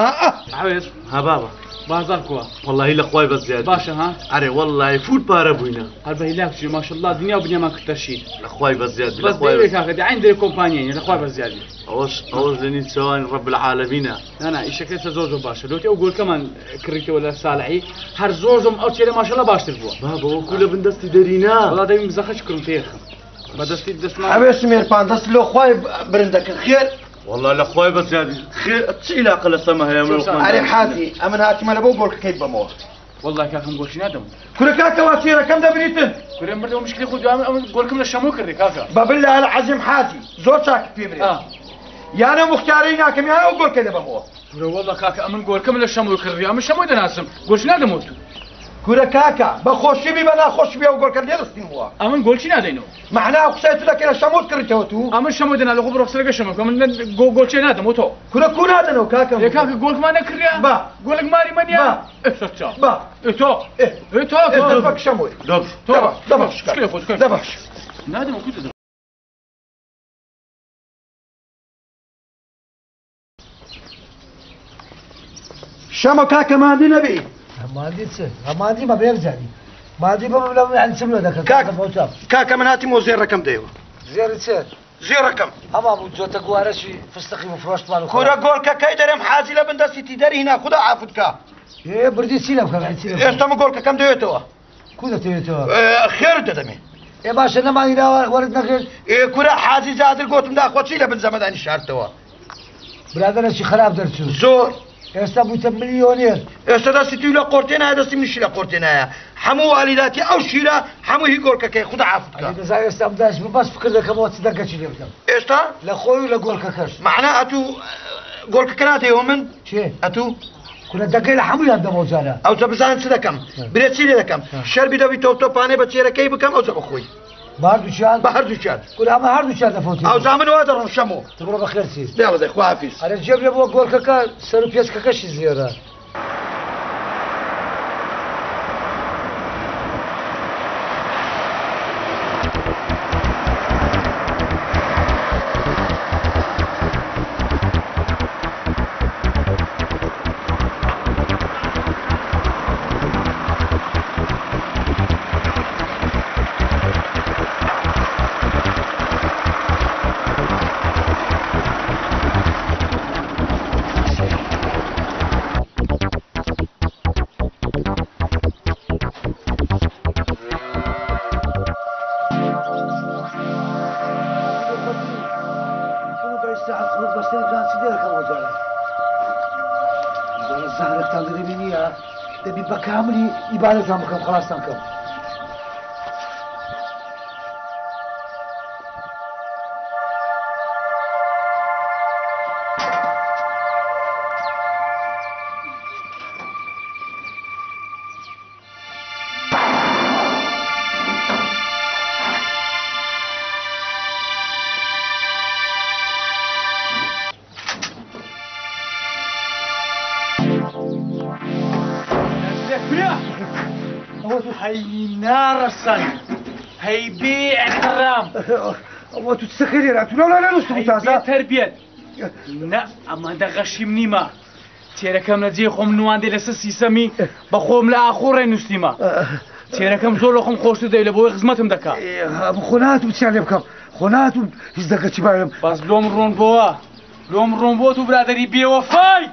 عەوێز ها بابا بازاڕ کووە وەڵاهی لە خوای بەس زیاد باشە ها ئەرێ وەڵاهی فوت پارە بووینە هەر بە هیلاک چی ماشەڵڵا دنیا و بنیامان کردە شیر لە خوای بەس زیاد بەس دەوێ کاکە دەعین دەرێ کۆمپانیای لە خوای بەس زیاد ئەوەش ئەوەش لە نیم چاوانی ڕەب العالمینە نا نا ئیشەکە ئێستا زۆر زۆر باشە لۆتی ئەو گۆلکەمان کڕیتەوە لە سالحی هەر زۆر زۆم ئەو چێرە ماشەڵا باشتر بووە بابا وەکو لە بن دەستی دەرینا وەڵا دەبی مزەخەش کڕم تێخم بە دەستی دەستمان ئەوێ سمێرپان دەست لۆ خوای برند دەکرد خێر والله لە خوای بەس زیادی خێر چ علاقە لە سەما هەیە من خۆم ئەرێ حاجی ئەمن هاتیمە لە بۆ گۆلکەکەی بەمەوە والله کاکەم گۆلکی نادەم کورە کاکە وا چێرەکەم دەبریتن کورە مردەوە مشکلی خۆ دوام ئەمن گۆلکم لە شەمۆ کردی کاکە بە بالله العظیم حاجی زۆر چاکت پێ برێ یانە مختارەی ناکەم یانە ئەو گۆلکە دەبەمەوە کورە والله کاکە ئەمن گۆلکەم لە شەمۆ کردی ئەمن شەمۆی دەناسم گۆلکی نادەمەوە تو کورە کاکە بە خۆشی بی بە ناخۆشی بی ئەو گۆلکە لێ دەستینەوە ئەمن گۆلکی نادەینەوە مەعنا ئەو قسەی تو دەکەی لە شەمۆت کڕیتەوە تو ئەمن شەمۆی دەنا لە خۆ بڕۆ قسەلەکە شەمۆ بکە من گۆلچێ نادەمەوە تۆ کورە کو نادەنەوە کاکە ئێ کاکە گۆلکمان نەکڕیا با گۆلک ماری مەنیا با ئێ سەرچاو با ئێ تۆ ئێ ئێ تۆ ئێ دەبەک شەمۆی دەب تۆ دەبەش شکلێ خۆ شکلێ دەبەش نادەمەوە کو دەدەم شەمە کاکە ماندی نەبی ماندی چ ماندی بە بێک جاری ماندی بە لە یعنی چم لۆ دەکرد کاکە کاکە من هاتیم و زێڕەکەم دەیەوە زێڕی چ زێڕەکەم هەما بوو جۆتە گوارەشی فستقی بفرۆشتمان و کورە گۆڵکەکەی دەرێم حاجی لە بن دەستی دەری هینا خودا عافت کا ئێ بردی چی لە بکەم چی لە ئێستا من گۆڵکەکەم دەوێتەوە کو دەتەوێتەوە خێرت دەدەمێ ئێ باشە نەمانیراوە وەرت نەکرد ئێ کورە حاجی جادر گۆتم داخوا چی لە بن زەمەدانی شاردتەوە برادەرەکی خراپ دەرچوو زۆر ئێستا بوویتە ملیۆنێر ئێستا دەستی توی لە قۆرتێنایە دەستی منیشی لە قۆرتێنایە هەموو والیداتی ئەو شیرە هەموو هی گۆڵکەکەی خودا عافت بکا دەزای ئێستا ئەم داش بوو بەس فکر دەکەمەوە چ دەنگەکی لێ بدەم ئێستا لە خۆی و لە گۆڵکەکەش مەعنا ئەتوو گۆڵکەکە نادەیەوە من چێ ئەتوو کورە دەنگەی لە هەموویان دەمەوە جارە ئەوجا بزانم چ دەکەم برێ چی لێ دەکەم شەربی دەبی تۆ تۆپانێ بە چێرەکەی بکەم ئەوجا بەخۆی بە هەردووکیان بە هەردووکیان کورە ئەمە هەردووکیان دەفەوتێ ئەوجا من وا دەڕۆم شەمۆ تۆ بڕۆ بەخێر چی دێڵە دەی خواحافیز ئەرێ جێم لێ بووە گۆڵکەکە سەر و پێچکەکەشی زێرە. دەبی بە کاملی ئیبادەتان بکەم خلاصتان کەم. هەی ناڕەسەن هەی بێ ئیحترام ئەوە تو چ دەکەی لێرە؟ تو لەولا نەنووستبوو تازە؟ هەی بێ تەربیەت. نە ئەمەندە غەشیم نیمە تێرەکەم لە جێ خۆم نواندێ لەسەر سیسەمی بە خۆم لە ئاخۆ ڕێ نووسیمە تێرەکەم زۆر لە خۆم خۆشتر دەوێ لە بۆی خزمەتم دەکا خۆ ناتوم چیان لێ بکەم خۆ ناتوم هیچ دەکە چی باوێم بەس لۆم ڕۆن بۆوە لۆم ڕۆن بۆ تو برادەری بێوەفای.